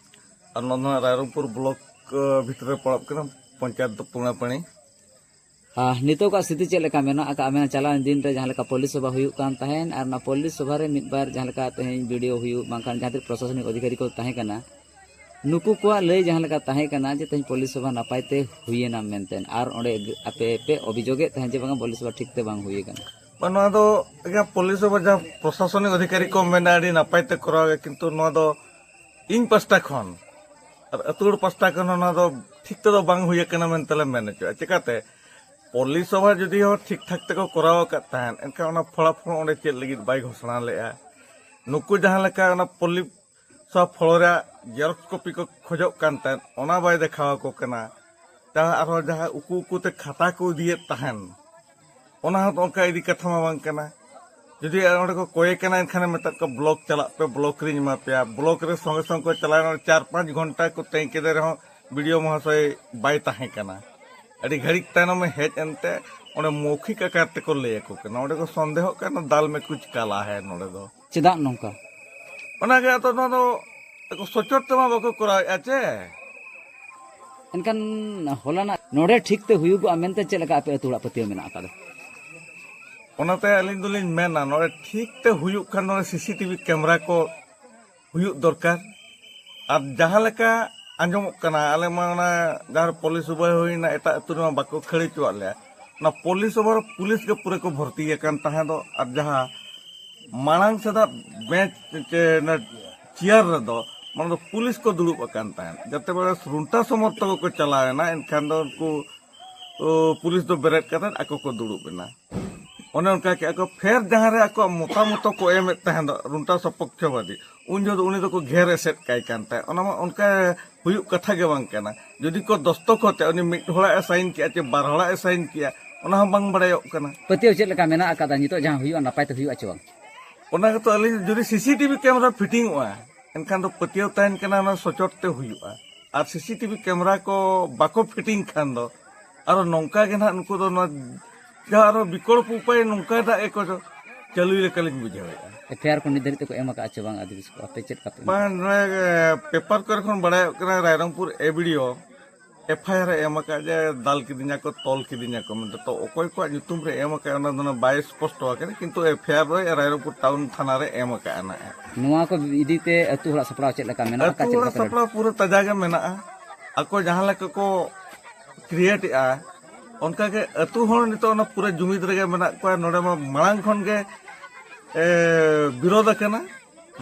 ᱟᱨ ᱱᱚᱣᱟ ᱫᱚ ᱱᱟᱦᱟᱜ ᱨᱟᱭᱨᱚᱝᱯᱩᱨ ᱵᱞᱚᱠ, ᱟᱹ, ᱵᱷᱤᱛᱨᱤ ᱨᱮ ᱯᱟᱲᱟᱜ ᱠᱟᱱᱟ, ᱯᱚᱧᱪᱟᱭᱮᱛ ᱫᱚ ᱯᱩᱱᱟᱯᱟᱲᱤ᱾ ᱟᱨ ᱱᱤᱛᱚᱜᱟᱜ ᱥᱛᱷᱤᱛᱤ ᱪᱮᱫ ᱞᱮᱠᱟ ᱢᱮᱱᱟᱜ ᱟᱠᱟᱫᱼᱟ? ᱢᱮᱱᱟ ᱪᱟᱞᱟᱣᱮᱱ ᱫᱤᱱ ᱨᱮ ᱡᱟᱦᱟᱸ ᱞᱮᱠᱟ ᱯᱚᱞᱤᱥ ᱥᱚᱵᱷᱟ ᱦᱩᱭᱩᱜ ᱠᱟᱱ ᱛᱟᱦᱮᱸᱫ, ᱟᱨ ᱚᱱᱟ ᱯᱚᱞᱤᱥ ᱥᱚᱵᱷᱟ ᱨᱮ ᱢᱤᱫ ᱵᱟᱨ ᱡᱟᱦᱟᱸ ᱞᱮᱠᱟ ᱛᱮᱦᱮᱧ ᱵᱤ ᱰᱤ ᱳ ᱦᱩᱭᱩᱜ, ᱵᱟᱝᱠᱷᱟᱱ ᱡᱟᱦᱟᱸ ᱛᱤᱱᱟᱹᱜ ᱯᱨᱚᱥᱟᱥᱚᱱᱤᱠ ᱚᱫᱷᱤᱠᱟᱨᱤ ᱠᱚ ᱛᱟᱦᱮᱸ ᱠᱟᱱᱟ, ᱱᱩᱠᱩ ᱠᱚᱣᱟᱜ ᱞᱟᱹᱭ ᱡᱟᱦᱟᱸ ᱞᱮᱠᱟ ᱛᱟᱦᱮᱸ ᱠᱟᱱᱟ ᱡᱮ ᱛᱮᱦᱮᱧ ᱯᱚᱞᱤᱥ ᱥᱚᱵᱷᱟ ᱱᱟᱯᱟᱭ ᱛᱮ ᱦᱩᱭᱮᱱᱟ ᱢᱮᱱᱛᱮ, ᱟᱨ ᱚᱸᱰᱮ ᱟᱯᱮ ᱯᱮ ᱚᱵᱷᱤᱡᱳᱜᱮᱫ ᱛᱟᱦᱮᱸᱫ ᱡᱮ ᱵᱟᱝᱟ ᱯᱚᱞᱤᱥ ᱥᱚᱵᱷᱟ ᱴᱷᱤᱠ ᱛᱮ ᱵᱟᱝ ᱦᱩᱭ ᱟᱠᱟᱱᱟ᱾ ᱵᱟᱝ, ᱱᱚᱣᱟ ᱫᱚ ᱮᱠᱮᱱ ᱯᱚᱞᱤᱥ ᱥᱚᱵᱷᱟ ᱡᱟᱦᱟᱸ ᱯᱨᱚᱥᱟᱥᱚᱱᱤᱠ ᱚᱫᱷᱤᱠᱟᱨᱤ ᱠᱚ ᱢᱮᱱᱟ ᱟᱹᱰᱤ ᱱᱟᱯᱟᱭ ᱛᱮ ᱠᱚᱨᱟᱣ ᱜᱮ, ᱠᱤᱱᱛᱩ ᱱᱚᱣᱟ ᱫᱚ ᱤᱧ ᱯᱟᱥᱴᱟ ᱠᱷᱚᱱ ᱟᱨ ᱟᱹᱛᱩ ᱦᱚᱲ ᱯᱟᱥᱴᱟ ᱠᱷᱚᱱ ᱦᱚᱸ ᱱᱚᱣᱟ ᱫᱚ ᱴᱷᱤᱠ ᱛᱮᱫᱚ ᱵᱟᱝ ᱦᱩᱭ ᱟᱠᱟᱱᱟ ᱢᱮᱱᱛᱮ ᱞᱮ ᱢᱮᱱ ᱦᱚᱪᱚᱜᱼᱟ᱾ ᱪᱤᱠᱟᱹᱛᱮ ᱯᱚᱞᱤᱥ ᱥᱚᱵᱷᱟ ᱡᱩᱫᱤ ᱦᱚᱸ ᱴᱷᱤᱠ ᱴᱷᱟᱠ ᱛᱮᱠᱚ ᱠᱚᱨᱟᱣ ᱟᱠᱟᱫ ᱛᱟᱦᱮᱸᱫ, ᱮᱱᱠᱷᱟᱱ ᱚᱱᱟ ᱯᱷᱚᱞᱟᱯᱷᱚᱞ ᱚᱸᱰᱮ ᱪᱮᱫ ᱞᱟᱹᱜᱤᱫ ᱵᱟᱭ ᱜᱷᱳᱥᱚᱱᱟ ᱞᱮᱫᱼᱟ? ᱱᱩᱠᱩ ᱡᱟᱦᱟᱸ ᱞᱮᱠᱟ ᱚᱱᱟ ᱯᱚᱞᱤᱥ ᱥᱚᱵᱷᱟ ᱯᱷᱚᱞᱚ ᱨᱮᱭᱟᱜ ᱡᱮᱨᱚᱠᱥ ᱠᱚᱯᱤ ᱠᱚ ᱠᱷᱚᱡᱚᱜ ᱠᱟᱱ ᱛᱟᱦᱮᱸᱫ, ᱚᱱᱟ ᱵᱟᱭ ᱫᱮᱠᱷᱟᱣ ᱟᱠᱚ ᱠᱟᱱᱟ᱾ ᱡᱟᱦᱟᱸ ᱟᱨᱦᱚᱸ ᱡᱟᱦᱟᱸ ᱩᱠᱩ ᱩᱠᱩ ᱛᱮ ᱠᱷᱟᱛᱟ ᱠᱚ ᱤᱫᱤᱭᱮᱫ ᱛᱟᱦᱮᱸᱱ, ᱚᱱᱟ ᱦᱚᱸ ᱚᱱᱠᱟ ᱤᱫᱤ ᱠᱟᱛᱷᱟ ᱢᱟ ᱵᱟᱝ ᱠᱟᱱᱟ᱾ ᱡᱩᱫᱤ ᱚᱸᱰᱮ ᱠᱚ ᱠᱚᱭᱮ ᱠᱟᱱᱟ, ᱮᱱᱠᱷᱟᱱᱮ ᱢᱮᱛᱟᱜ ᱠᱚᱣᱟ, "ᱵᱞᱚᱠ ᱪᱟᱞᱟᱜ ᱯᱮ, ᱵᱞᱚᱠ ᱨᱤᱧ ᱮᱢᱟ ᱯᱮᱭᱟ᱾" ᱵᱞᱚᱠ ᱨᱮ ᱥᱚᱸᱜᱮ ᱥᱚᱸᱜᱮ ᱠᱚ ᱪᱟᱞᱟᱣᱮᱱᱟ, ᱪᱟᱨ ᱯᱟᱸᱪ ᱜᱷᱚᱱᱴᱟ ᱠᱚ ᱛᱟᱹᱝ ᱠᱮᱫᱮ ᱨᱮᱦᱚᱸ ᱵᱤ ᱰᱤ ᱳ ᱢᱚᱦᱟᱥᱚᱭ ᱵᱟᱭ ᱛᱟᱦᱮᱸ ᱠᱟᱱᱟ᱾ ᱟᱹᱰᱤ ᱜᱷᱟᱹᱲᱤᱠ ᱛᱟᱭᱱᱚᱢᱮ ᱦᱮᱡ ᱮᱱᱛᱮ ᱚᱸᱰᱮ ᱢᱚᱣᱠᱷᱤᱠ ᱟᱠᱟᱨ ᱛᱮᱠᱚ ᱞᱟᱹᱭ ᱟᱠᱚ ᱠᱟᱱᱟ᱾ ᱚᱸᱰᱮ ᱠᱚ ᱥᱚᱱᱫᱮᱦᱚᱜ ᱠᱟᱱᱟ, "ᱫᱟᱞ ᱢᱮ ᱠᱩᱪ ᱠᱟᱞᱟ ᱦᱮ ᱱᱚᱰᱮ ᱫᱚ᱾" ᱪᱮᱫᱟᱜ ᱱᱚᱝᱠᱟ? ᱚᱱᱟᱜᱮ ᱟᱫᱚ ᱱᱚᱣᱟ ᱫᱚ ᱟᱠᱚ ᱥᱚᱪᱚᱴ ᱛᱮᱢᱟ ᱵᱟᱠᱚ ᱠᱚᱨᱟᱣᱮᱫᱼᱟ ᱪᱮ᱾ ᱮᱱᱠᱷᱟᱱ ᱦᱚᱞᱟᱱᱟᱜ ᱱᱚᱰᱮ ᱴᱷᱤᱠ ᱛᱮ ᱦᱩᱭᱩᱜᱚᱜᱼᱟ ᱢᱮᱱᱛᱮ ᱪᱮᱫ ᱞᱮᱠᱟ ᱟᱯᱮ ᱟᱹᱛᱩ ᱦᱚᱲᱟᱜ ᱯᱟᱹᱛᱭᱟᱹᱣ ᱢᱮᱱᱟᱜ ᱟᱠᱟᱫᱟ? ᱚᱱᱟᱛᱮ ᱟᱹᱞᱤᱧ ᱫᱚᱞᱤᱧ ᱢᱮᱱᱟ, ᱱᱚᱰᱮ ᱴᱷᱤᱠ ᱛᱮ ᱦᱩᱭᱩᱜ ᱠᱷᱟᱱ ᱱᱚᱰᱮ ᱥᱤ ᱥᱤ ᱴᱤ ᱵᱷᱤ ᱠᱮᱢᱮᱨᱟ ᱠᱚ ᱦᱩᱭᱩᱜ ᱫᱚᱨᱠᱟᱨ᱾ ᱟᱨ ᱡᱟᱦᱟᱸ ᱞᱮᱠᱟ ᱟᱸᱡᱚᱢᱚᱜ ᱠᱟᱱᱟ, ᱟᱞᱮ ᱢᱟ ᱚᱱᱟ ᱡᱟᱦᱟᱸ ᱨᱮ ᱯᱚᱞᱤᱥ ᱥᱚᱵᱷᱟ ᱦᱩᱭᱱᱟ, ᱮᱴᱟᱜ ᱟᱹᱛᱩ ᱨᱮᱢᱟ ᱵᱟᱠᱚ ᱠᱷᱟᱹᱲ ᱦᱚᱪᱚᱣᱟᱜ ᱞᱮᱭᱟ᱾ ᱚᱱᱟ ᱯᱚᱞᱤᱥ ᱥᱚᱵᱷᱟ ᱨᱮ ᱯᱩᱞᱤᱥ ᱜᱮ ᱯᱩᱨᱟᱹ ᱠᱚ ᱵᱷᱚᱨᱛᱤ ᱟᱠᱟᱱ ᱛᱟᱦᱮᱸ ᱫᱚ, ᱟᱨ ᱡᱟᱦᱟᱸ ᱢᱟᱲᱟᱝ ᱥᱮᱫᱟᱜ ᱵᱮᱧᱪ ᱪᱮ ᱚᱱᱟ ᱪᱮᱭᱟᱨ ᱨᱮᱫᱚ ᱢᱟᱲᱟᱝ ᱫᱚ ᱯᱩᱞᱤᱥ ᱠᱚ ᱫᱩᱲᱩᱵ ᱟᱠᱟᱱ ᱛᱟᱦᱮᱸᱫ᱾ ᱡᱟᱛᱮ ᱵᱟᱲᱮ ᱨᱩᱱᱴᱟ ᱥᱚᱢᱚᱨᱛᱷᱚᱠ ᱠᱚ ᱪᱟᱞᱟᱣ ᱮᱱᱟ, ᱮᱱᱠᱷᱟᱱ ᱫᱚ ᱩᱱᱠᱩ, ᱚ, ᱯᱩᱞᱤᱥ ᱫᱚ ᱵᱮᱨᱮᱫ ᱠᱟᱛᱮᱫ ᱟᱠᱚ ᱠᱚ ᱫᱩᱲᱩᱵ ᱮᱱᱟ᱾ ᱚᱱᱮ ᱚᱱᱠᱟ ᱠᱮᱜᱼᱟ ᱠᱚ᱾ ᱯᱷᱮᱨ ᱡᱟᱦᱟᱸ ᱨᱮ ᱟᱠᱚᱣᱟᱜ ᱢᱚᱛᱟᱢᱚᱛᱚ ᱠᱚ ᱮᱢᱮᱫ ᱛᱟᱦᱮᱸ ᱫᱚ ᱨᱩᱱᱴᱟ ᱥᱚᱯᱚᱠᱠᱷᱚᱵᱟᱫᱤ, ᱩᱱ ᱡᱚᱦᱚᱜ ᱫᱚ ᱩᱱᱤ ᱫᱚᱠᱚ ᱜᱷᱮᱨ ᱮᱥᱮᱫ ᱠᱟᱭ ᱠᱟᱱ ᱛᱟᱦᱮᱸᱫ᱾ ᱚᱱᱟ ᱢᱟ ᱚᱱᱠᱟ ᱦᱩᱭᱩᱜ ᱠᱟᱛᱷᱟ ᱜᱮ ᱵᱟᱝ ᱠᱟᱱᱟ᱾ ᱡᱩᱫᱤ ᱠᱚ ᱫᱚᱥᱛᱚᱠᱷᱚᱛ ᱮ, ᱩᱱᱤ ᱢᱤᱫ ᱦᱚᱲᱟᱜ ᱮ ᱥᱟᱭᱤᱱ ᱠᱮᱜᱼᱟ ᱪᱮ ᱵᱟᱨ ᱦᱚᱲᱟᱜ ᱮ ᱥᱟᱭᱤᱱ ᱠᱮᱜᱼᱟ, ᱚᱱᱟ ᱦᱚᱸ ᱵᱟᱝ ᱵᱟᱲᱟᱭᱚᱜ ᱠᱟᱱᱟ᱾ ᱯᱟᱹᱛᱭᱟᱹᱣ ᱪᱮᱫ ᱞᱮᱠᱟ ᱢᱮᱱᱟᱜ ᱟᱠᱟᱫᱟ ᱱᱤᱛᱚᱜ ᱡᱟᱦᱟᱸ ᱦᱩᱭᱩᱜᱼᱟ, ᱱᱟᱯᱟᱭ ᱛᱮ ᱦᱩᱭᱩᱜᱼᱟ ᱪᱮ ᱵᱟᱝ? ᱚᱱᱟ ᱜᱮᱛᱚ ᱟᱹᱞᱤᱧ ᱡᱩᱫᱤ ᱥᱤ ᱥᱤ ᱴᱤ ᱵᱷᱤ ᱠᱮᱢᱮᱨᱟ ᱯᱷᱤᱴᱤᱝ ᱚᱜᱼᱟ, ᱮᱱᱠᱷᱟᱱ ᱫᱚ ᱯᱟᱹᱛᱭᱟᱹᱣ ᱛᱟᱦᱮᱱ ᱠᱟᱱᱟ ᱚᱱᱟ ᱥᱚᱪᱚᱴ ᱛᱮ ᱦᱩᱭᱩᱜᱼᱟ᱾ ᱟᱨ ᱥᱤ ᱥᱤ ᱴᱤ ᱵᱷᱤ ᱠᱮᱢᱮᱨᱟ ᱠᱚ ᱵᱟᱠᱚ ᱯᱷᱤᱴᱤᱝ ᱠᱷᱟᱱ ᱫᱚ ᱟᱨᱚ ᱱᱚᱝᱠᱟ ᱜᱮ ᱱᱟᱦᱟᱜ ᱱᱩᱠᱩ ᱫᱚ ᱱᱚᱣᱟ ᱡᱟᱦᱟᱸ ᱟᱨᱚ ᱵᱤᱠᱚᱞᱯᱚ ᱩᱯᱟᱭ ᱱᱚᱝᱠᱟᱴᱟᱜ ᱜᱮᱠᱚ ᱪᱟᱹᱞᱩᱭ ᱞᱮᱠᱟᱞᱤᱧ ᱵᱩᱡᱷᱟᱹᱣᱮᱫᱼᱟ᱾ ᱮᱯᱷ ᱟᱭ ᱟᱨ ᱠᱚ ᱱᱤᱛ ᱫᱷᱟᱹᱨᱤᱡ ᱛᱮᱠᱚ ᱮᱢ ᱟᱠᱟᱫᱼᱟ ᱪᱮ ᱵᱟᱝ ᱟᱹᱫᱤᱵᱟᱹᱥᱤ ᱠᱚ? ᱟᱯᱮ ᱪᱮᱫ ᱞᱮᱠᱟ ᱯᱮ ᱮᱢ ᱵᱟᱝ, ᱱᱚᱣᱟ, ᱮ, ᱯᱮᱯᱟᱨ ᱠᱚᱨᱮ ᱠᱷᱚᱱ ᱵᱟᱲᱟᱭᱚᱜ ᱠᱟᱱᱟ, ᱨᱟᱭᱨᱚᱝᱯᱩᱨ ᱮ B D O F I R ᱮ ᱮᱢ ᱟᱠᱟᱫ ᱡᱮ ᱫᱟᱞ ᱠᱤᱫᱤᱧᱟ ᱠᱚ, ᱛᱚᱞ ᱠᱤᱫᱤᱧᱟ ᱠᱚ ᱢᱮᱱᱛᱮ᱾ ᱛᱚ ᱚᱠᱚᱭ ᱠᱚᱣᱟᱜ ᱧᱩᱛᱩᱢ ᱨᱮ ᱮᱢ ᱟᱠᱟᱫ, ᱚᱱᱟ ᱫᱚ ᱱᱟᱜ ᱵᱟᱭ ᱥᱯᱚᱥᱴᱚ ᱟᱠᱟᱱᱟ, ᱠᱤᱱᱛᱩ ᱮᱯᱷ ᱟᱭ ᱟᱨ ᱫᱚ ᱨᱟᱭᱨᱚᱝᱯᱩᱨ ᱴᱟᱣᱩᱱ ᱛᱷᱟᱱᱟ ᱨᱮ ᱮᱢ ᱟᱠᱟᱫᱼᱟ ᱱᱟᱜ᱾ ᱱᱚᱣᱟ ᱠᱚ ᱤᱫᱤ ᱛᱮ ᱟᱹᱛᱩ ᱦᱚᱲᱟᱜ ᱥᱟᱯᱲᱟᱣ ᱪᱮᱫ ᱞᱮᱠᱟ ᱢᱮᱱᱟᱜ ᱟᱹᱛᱩ ᱟᱠᱟᱫ, ᱪᱮᱫ ᱦᱚᱲᱟᱜ ᱞᱮᱠᱟ ᱯᱮ ᱥᱟᱯᱲᱟᱣ ᱯᱩᱨᱟᱹ ᱛᱟᱡᱟ ᱜᱮ ᱢᱮᱱᱟᱜᱼᱟ᱾ ᱟᱠᱚ ᱡᱟᱦᱟᱸ ᱞᱮᱠᱟ ᱠᱚ ᱠᱨᱤᱭᱮᱴ ᱮᱫᱼᱟ, ᱚᱱᱠᱟᱜᱮ ᱟᱹᱛᱩ ᱦᱚᱲ ᱱᱤᱛᱚᱜ ᱚᱱᱟ ᱯᱩᱨᱟᱹ ᱡᱩᱢᱤᱫ ᱨᱮᱜᱮ ᱢᱮᱱᱟᱜ ᱠᱚᱣᱟ᱾ ᱱᱚᱰᱮ ᱢᱟ ᱢᱟᱲᱟᱝ ᱠᱷᱚᱱ ᱜᱮ ᱮ, ᱵᱤᱨᱳᱫ ᱟᱠᱟᱱᱟ᱾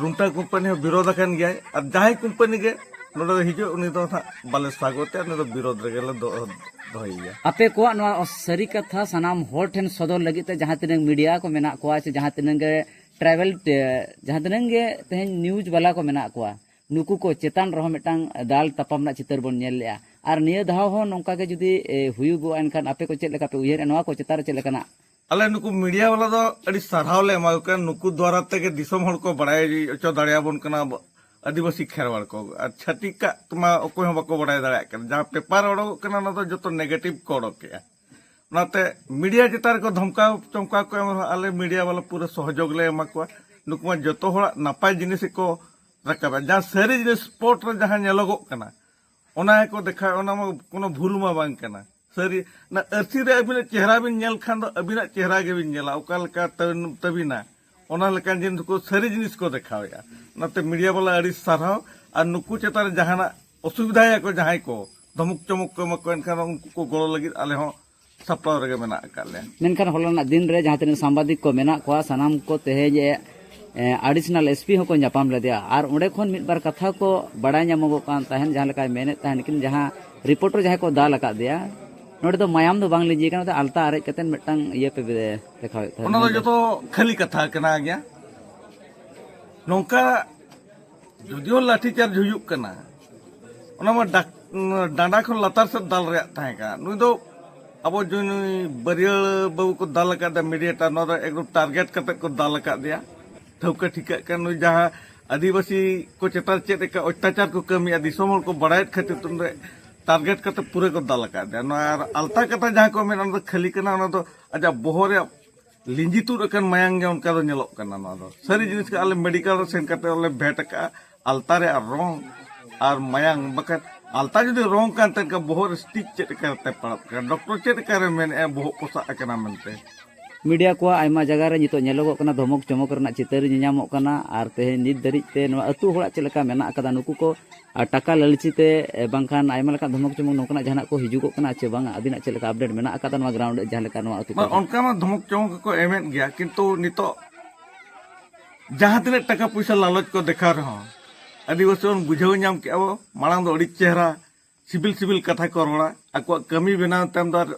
ᱨᱩᱱᱴᱟ ᱠᱳᱢᱯᱟᱱᱤ ᱦᱚᱸ ᱵᱤᱨᱳᱫ ᱟᱠᱟᱱ ᱜᱮᱭᱟᱭ᱾ ᱟᱨ ᱡᱟᱦᱟᱸᱭ ᱠᱳᱢᱯᱟᱱᱤ ᱜᱮ ᱱᱚᱰᱮ ᱫᱚ ᱦᱤᱡᱩᱜ, ᱩᱱᱤ ᱫᱚ ᱱᱟᱦᱟᱜ ᱵᱟᱞᱮ ᱥᱟᱜᱚᱛᱮ, ᱩᱱᱤ ᱫᱚ ᱵᱤᱨᱳᱫ ᱨᱮᱜᱮ ᱞᱮ ᱫᱚ-, ᱫᱚᱦᱚᱭᱮᱭᱟ᱾ ᱟᱯᱮ ᱠᱚᱣᱟᱜ ᱱᱚᱣᱟ ᱥᱟᱹᱨᱤ ᱠᱟᱛᱷᱟ ᱥᱟᱱᱟᱢ ᱦᱚᱲ ᱴᱷᱮᱱ ᱥᱚᱫᱚᱨ ᱞᱟᱹᱜᱤᱫ ᱛᱮ ᱡᱟᱦᱟᱸ ᱛᱤᱱᱟᱹᱜ ᱢᱤᱰᱤᱭᱟ ᱠᱚ ᱢᱮᱱᱟᱜ ᱠᱚᱣᱟ, ᱥᱮ ᱡᱟᱦᱟᱸ ᱛᱤᱱᱟᱹᱜ ᱜᱮ ᱴᱨᱟᱭᱵᱮᱞ, ᱮ, ᱡᱟᱦᱟᱸ ᱛᱤᱱᱟᱹᱜ ᱜᱮ ᱛᱮᱦᱮᱧ ᱱᱤᱭᱩᱡᱽ ᱵᱟᱞᱟ ᱠᱚ ᱢᱮᱱᱟᱜ ᱠᱚᱣᱟ, ᱱᱩᱠᱩ ᱠᱚ ᱪᱮᱛᱟᱱ ᱨᱮᱦᱚᱸ ᱢᱤᱫᱴᱟᱝ ᱫᱟᱞ ᱛᱟᱯᱟᱢ ᱨᱮᱱᱟᱜ ᱪᱤᱛᱟᱹᱨ ᱵᱚᱱ ᱧᱮᱞ ᱞᱮᱜᱼᱟ᱾ ᱟᱨ ᱱᱤᱭᱟᱹ ᱫᱷᱟᱣ ᱦᱚᱸ ᱱᱚᱝᱠᱟ ᱜᱮ ᱡᱩᱫᱤ, ᱮ, ᱦᱩᱭᱩᱜᱚᱜᱼᱟ, ᱮᱱᱠᱷᱟᱱ ᱟᱯᱮ ᱠᱚ ᱪᱮᱫ ᱞᱮᱠᱟ ᱯᱮ ᱩᱭᱦᱟᱹᱨᱮᱫᱼᱟ? ᱱᱚᱣᱟ ᱠᱚ ᱪᱮᱛᱟᱱ ᱨᱮ ᱪᱮᱫ ᱞᱮᱠᱟᱱᱟᱜ? ᱟᱞᱮ ᱱᱩᱠᱩ ᱢᱤᱰᱤᱭᱟ ᱵᱟᱞᱟ ᱫᱚ ᱟᱹᱰᱤ ᱥᱟᱨᱦᱟᱣ ᱞᱮ ᱮᱢᱟ ᱠᱚ ᱠᱟᱱᱟ᱾ ᱱᱩᱠᱩ ᱫᱣᱟᱨᱟ ᱛᱮᱜᱮ ᱫᱤᱥᱚᱢ ᱦᱚᱲ ᱠᱚ ᱵᱟᱲᱟᱭ ᱦᱚᱪᱚ ᱫᱟᱲᱮᱭᱟᱵᱚᱱ ᱠᱟᱱᱟ ᱟᱹᱫᱤᱵᱟᱹᱥᱤ ᱠᱷᱮᱨᱣᱟᱲ ᱠᱚ᱾ ᱟᱨ ᱪᱷᱟᱹᱛᱤᱠᱟᱜ ᱢᱟ ᱚᱠᱚᱭ ᱦᱚᱸ ᱵᱟᱠᱚ ᱵᱟᱲᱟᱭ ᱫᱟᱲᱮᱭᱟᱜ ᱠᱟᱱᱟ᱾ ᱡᱟᱦᱟᱸ ᱯᱮᱯᱟᱨ ᱚᱰᱚᱠᱚᱜ ᱠᱟᱱᱟ, ᱚᱱᱟ ᱫᱚ ᱡᱚᱛᱚ ᱱᱮᱜᱮᱴᱤᱵᱷ ᱠᱚ ᱚᱰᱚᱠᱮᱜᱼᱟ᱾ ᱚᱱᱟᱛᱮ ᱢᱤᱰᱤᱭᱟ ᱪᱮᱛᱟᱱ ᱨᱮᱠᱚ ᱫᱷᱚᱢᱠᱟᱣ ᱪᱚᱢᱠᱟᱣ ᱠᱚ ᱮᱢ ᱨᱮᱦᱚᱸ, ᱟᱞᱮ ᱢᱤᱰᱤᱭᱟ ᱵᱟᱞᱟ ᱯᱩᱨᱟᱹ ᱥᱚᱦᱚᱡᱳᱜᱽ ᱞᱮ ᱮᱢᱟ ᱠᱚᱣᱟ᱾ ᱱᱩᱠᱩ ᱢᱟ ᱡᱚᱛᱚ ᱦᱚᱲᱟᱜ ᱱᱟᱯᱟᱭ ᱡᱤᱱᱤᱥ ᱜᱮᱠᱚ ᱨᱟᱠᱟᱵᱟ᱾ ᱡᱟᱦᱟᱸ ᱥᱟᱹᱨᱤ ᱡᱤᱱᱤᱥ ᱥᱯᱚᱴ ᱨᱮ ᱡᱟᱦᱟᱸ ᱧᱮᱞᱚᱜᱚᱜ ᱠᱟᱱᱟ, ᱚᱱᱟ ᱜᱮᱠᱚ ᱫᱮᱠᱷᱟᱣᱟ᱾ ᱚᱱᱟ ᱢᱟ ᱠᱳᱱᱳ ᱵᱷᱩᱞ ᱢᱟ ᱵᱟᱝ ᱠᱟᱱᱟ᱾ ᱥᱟᱹᱨᱤ, ᱚᱱᱟ ᱟᱹᱨᱥᱤ ᱨᱮ ᱟᱹᱵᱤᱱᱟᱜ ᱪᱮᱦᱨᱟ ᱵᱤᱱ ᱧᱮᱞ ᱠᱷᱟᱱ ᱫᱚ ᱟᱹᱵᱤᱱᱟᱜ ᱪᱮᱦᱨᱟ ᱜᱮᱵᱤᱱ ᱧᱮᱞᱟ, ᱚᱠᱟ ᱞᱮᱠᱟ ᱛᱟᱹᱵᱤᱱ-, ᱛᱟᱹᱵᱤᱱᱟ, ᱚᱱᱟ ᱞᱮᱠᱟᱱ ᱡᱤᱱᱤᱥ ᱠᱚ, ᱥᱟᱹᱨᱤ ᱡᱤᱱᱤᱥ ᱠᱚ ᱫᱮᱠᱷᱟᱣᱮᱫᱼᱟ᱾ ᱚᱱᱟᱛᱮ ᱢᱤᱰᱤᱭᱟ ᱵᱟᱞᱟ ᱟᱹᱰᱤ ᱥᱟᱨᱦᱟᱣ᱾ ᱟᱨ ᱱᱩᱠᱩ ᱪᱮᱛᱟᱱ ᱨᱮ ᱡᱟᱦᱟᱱᱟᱜ ᱚᱥᱩᱵᱤᱫᱷᱟᱭᱟᱠᱚ ᱡᱟᱦᱟᱸᱭ ᱠᱚ, ᱫᱷᱚᱢᱚᱠ ᱪᱚᱢᱚᱠ ᱠᱚ ᱮᱢᱟ ᱠᱚ, ᱮᱱᱠᱷᱟᱱ ᱩᱱᱠᱩ ᱠᱚ ᱜᱚᱲᱚ ᱞᱟᱹᱜᱤᱫ ᱟᱞᱮ ᱦᱚᱸ ᱥᱟᱯᱲᱟᱣ ᱨᱮᱜᱮ ᱢᱮᱱᱟᱜ ᱟᱠᱟᱫ ᱞᱮᱭᱟ᱾ ᱢᱮᱱᱠᱷᱟᱱ ᱦᱚᱞᱟᱱᱟᱜ ᱫᱤᱱ ᱨᱮ ᱡᱟᱦᱟᱸ ᱛᱤᱱᱟᱹᱜ ᱥᱟᱢᱵᱟᱫᱤᱠ ᱠᱚ ᱢᱮᱱᱟᱜ ᱠᱚᱣᱟ, ᱥᱟᱱᱟᱢ ᱠᱚ ᱛᱮᱦᱮᱧ, ᱮ, ᱮᱰᱤᱥᱚᱱᱟᱞ ᱮᱥ ᱯᱤ ᱦᱚᱸᱠᱚ ᱧᱟᱯᱟᱢ ᱞᱮᱫᱮᱭᱟ᱾ ᱟᱨ ᱚᱸᱰᱮ ᱠᱷᱚᱱ ᱢᱤᱫ ᱵᱟᱨ ᱠᱟᱛᱷᱟ ᱠᱚ ᱵᱟᱲᱟᱭ ᱧᱟᱢᱚᱜᱚᱜ ᱠᱟᱱ ᱛᱟᱦᱮᱸᱫ, ᱡᱟᱦᱟᱸ ᱞᱮᱠᱟᱭ ᱢᱮᱱᱮᱫ ᱛᱟᱦᱮᱸᱫ, ᱠᱤᱱ ᱡᱟᱦᱟᱸ ᱨᱤᱯᱳᱨᱴ ᱨᱮ ᱡᱟᱦᱟᱸᱭ ᱠᱚ ᱫᱟᱞ ᱟᱠᱟᱫ ᱫᱮᱭᱟ, ᱱᱚᱰᱮ ᱫᱚ ᱢᱟᱭᱟᱢ ᱫᱚ ᱵᱟᱝ ᱞᱤᱸᱡᱤ ᱠᱟᱱᱟ, ᱟᱞᱛᱟ ᱟᱨᱮᱡ ᱠᱟᱛᱮ ᱢᱤᱫᱴᱟᱝ ᱤᱭᱟᱹ ᱯᱮ ᱫᱮᱠᱷᱟᱣᱮᱫ ᱛᱟᱦᱮᱸᱫ᱾ ᱚᱱᱟ ᱫᱚ ᱡᱚᱛᱚ ᱠᱷᱟᱹᱞᱤ ᱠᱟᱛᱷᱟ ᱠᱟᱱᱟ ᱜᱮᱭᱟ᱾ ᱱᱚᱝᱠᱟ ᱡᱩᱫᱤᱭᱳ ᱞᱟᱴᱷᱤ ᱪᱟᱨᱡᱽ ᱦᱩᱭᱩᱜ ᱠᱟᱱᱟ, ᱚᱱᱟ ᱢᱟ ᱰᱟᱠ-, ᱰᱟᱸᱰᱟ ᱠᱷᱚᱱ ᱞᱟᱛᱟᱨ ᱥᱮᱫ ᱫᱟᱞ ᱨᱮᱭᱟᱜ ᱛᱟᱦᱮᱸ ᱠᱟᱱᱟ᱾ ᱱᱩᱭ ᱫᱚ ᱟᱵᱚ ᱡᱩ-, ᱱᱩᱭ ᱵᱟᱹᱨᱭᱟᱹᱲ ᱵᱟᱹᱵᱩ ᱠᱚ ᱫᱟᱞ ᱟᱠᱟᱫ ᱫᱮᱭᱟ, ᱢᱤᱰᱤᱭᱮᱴᱟᱨ, ᱱᱚᱣᱟ ᱫᱚ ᱮᱠᱫᱚᱢ ᱴᱟᱨᱜᱮᱴ ᱠᱟᱛᱮ ᱠᱚ ᱫᱟᱞ ᱟᱠᱟᱫ ᱫᱮᱭᱟ᱾ ᱴᱷᱟᱹᱣᱠᱟᱹ ᱴᱷᱤᱠᱟᱹᱜ ᱠᱟᱱ, ᱱᱩᱭ ᱡᱟᱦᱟᱸ ᱟᱹᱫᱤᱵᱟᱹᱥᱤ ᱠᱚ ᱪᱮᱛᱟᱱ ᱪᱮᱫ ᱞᱮᱠᱟ ᱚᱛᱛᱟᱪᱟᱨ ᱠᱚ ᱠᱟᱹᱢᱤᱭᱟ, ᱫᱤᱥᱚᱢ ᱦᱚᱲ ᱠᱚ ᱵᱟᱲᱟᱭᱮᱫ ᱠᱷᱟᱹᱛᱤᱨ ᱛᱮ ᱩᱱᱤ ᱫᱚ ᱴᱟᱨᱜᱮᱴ ᱠᱟᱛᱮ ᱯᱩᱨᱟᱹ ᱠᱚ ᱫᱟᱞ ᱟᱠᱟᱫ ᱫᱮᱭᱟ᱾ ᱱᱚᱣᱟ ᱟᱨ ᱟᱞᱛᱟ ᱠᱟᱛᱷᱟ ᱡᱟᱦᱟᱸ ᱠᱚ ᱢᱮᱱᱟ, ᱚᱱᱟ ᱫᱚ ᱠᱷᱟᱹᱞᱤ ᱠᱟᱱᱟ, ᱚᱱᱟ ᱫᱚ ᱟᱡᱟᱜ ᱵᱚᱦᱚᱜ ᱨᱮᱭᱟᱜ ᱞᱤᱸᱡᱤ ᱛᱩᱫ ᱟᱠᱟᱱ ᱢᱟᱭᱟᱝ ᱜᱮ ᱚᱱᱠᱟ ᱫᱚ ᱧᱮᱞᱚᱜ ᱠᱟᱱᱟ᱾ ᱱᱚᱣᱟ ᱫᱚ ᱥᱟᱹᱨᱤ ᱡᱤᱱᱤᱥ ᱜᱮ᱾ ᱟᱞᱮ ᱢᱮᱰᱤᱠᱮᱞ ᱨᱮ ᱥᱮᱱ ᱠᱟᱛᱮ ᱞᱮ ᱵᱷᱮᱴ ᱟᱠᱟᱫᱼᱟ, ᱟᱞᱛᱟ ᱨᱮᱭᱟᱜ ᱨᱚᱝ ᱟᱨ ᱢᱟᱭᱟᱝ, ᱵᱟᱠᱷᱟᱡ ᱟᱞᱛᱟ ᱡᱩᱫᱤ ᱨᱚᱝ ᱠᱟᱱ ᱛᱟᱦᱮᱸ ᱠᱷᱟᱱ, ᱵᱚᱦᱚᱜ ᱨᱮ ᱥᱴᱤᱪ ᱪᱮᱫ ᱞᱮᱠᱟᱛᱮ ᱯᱟᱲᱟᱜ ᱠᱟᱱᱟ? ᱰᱚᱠᱴᱚᱨ ᱪᱮᱫ ᱞᱮᱠᱟᱨᱮ ᱢᱮᱱᱮᱫᱼᱟ ᱵᱚᱦᱚᱜ ᱯᱚᱥᱟᱜ ᱟᱠᱟᱱᱟ ᱢᱮᱱᱛᱮ? ᱢᱤᱰᱤᱭᱟ ᱠᱚᱣᱟᱜ ᱟᱭᱢᱟ ᱡᱟᱭᱜᱟ ᱨᱮ ᱱᱤᱛᱚᱜ ᱧᱮᱞᱚᱜᱚᱜ ᱠᱟᱱᱟ, ᱫᱷᱚᱢᱚᱠ ᱪᱚᱢᱚᱠ ᱨᱮᱱᱟᱜ ᱪᱤᱛᱟᱹᱨ ᱧᱮᱧᱟᱢᱚᱜ ᱠᱟᱱᱟ᱾ ᱟᱨ ᱛᱮᱦᱮᱧ ᱱᱤᱛ ᱫᱷᱟᱹᱨᱤᱡ ᱛᱮ ᱱᱚᱣᱟ ᱟᱹᱛᱩ ᱦᱚᱲᱟᱜ ᱪᱮᱫ ᱞᱮᱠᱟ ᱢᱮᱱᱟᱜ ᱟᱠᱟᱫᱟ, ᱱᱩᱠᱩ ᱠᱚ ᱟᱨ ᱴᱟᱠᱟ ᱞᱟᱹᱞᱪᱤ ᱛᱮ ᱮ, ᱵᱟᱝᱠᱷᱟᱱ ᱟᱭᱢᱟ ᱞᱮᱠᱟᱱ ᱫᱷᱚᱢᱚᱠ ᱪᱚᱢᱚᱠ ᱱᱚᱝᱠᱟᱱᱟᱜ ᱡᱟᱦᱟᱱᱟᱜ ᱠᱚ ᱦᱤᱡᱩᱜᱚᱜ ᱠᱟᱱᱟ ᱪᱮ ᱵᱟᱝᱟ? ᱟᱹᱵᱤᱱᱟᱜ ᱪᱮᱫ ᱞᱮᱠᱟ ᱟᱯᱰᱮᱴ ᱢᱮᱱᱟᱜ ᱟᱠᱟᱫᱟ ᱱᱚᱣᱟ ᱜᱨᱟᱣᱩᱱᱰ ᱨᱮ ᱡᱟᱦᱟᱸ ᱞᱮᱠᱟ ᱱᱚᱣᱟ ᱟᱹᱛᱩ ᱵᱟᱝ, ᱠᱚᱨᱮ? ᱚᱱᱠᱟ ᱢᱟ ᱫᱷᱚᱢᱚᱠ ᱪᱚᱢᱚᱠ ᱜᱮᱠᱚ ᱮᱢᱮᱫ ᱜᱮᱭᱟ, ᱠᱤᱱᱛᱩ ᱱᱤᱛᱚᱜ ᱡᱟᱦᱟᱸ ᱛᱤᱱᱟᱹᱜ ᱴᱟᱠᱟ ᱯᱚᱭᱥᱟ ᱞᱟᱞᱚᱪ ᱠᱚ ᱫᱮᱠᱷᱟᱣ ᱨᱮᱦᱚᱸ, ᱟᱹᱫᱤᱵᱟᱹᱥᱤ ᱵᱚᱱ ᱵᱩᱡᱷᱟᱹᱣ ᱧᱟᱢ ᱠᱮᱜᱼᱟ ᱵᱚ, ᱢᱟᱲᱟᱝ ᱫᱚ ᱟᱹᱰᱤ ᱪᱮᱦᱨᱟ ᱥᱤᱵᱤᱞ ᱥᱤᱵᱤᱞ ᱠᱟᱛᱷᱟ ᱠᱚ ᱨᱚᱲᱟ, ᱟᱠᱚᱣᱟᱜ ᱠᱟᱹᱢᱤ ᱵᱮᱱᱟᱣ ᱛᱟᱭᱚᱢ ᱫᱚ ᱟᱨ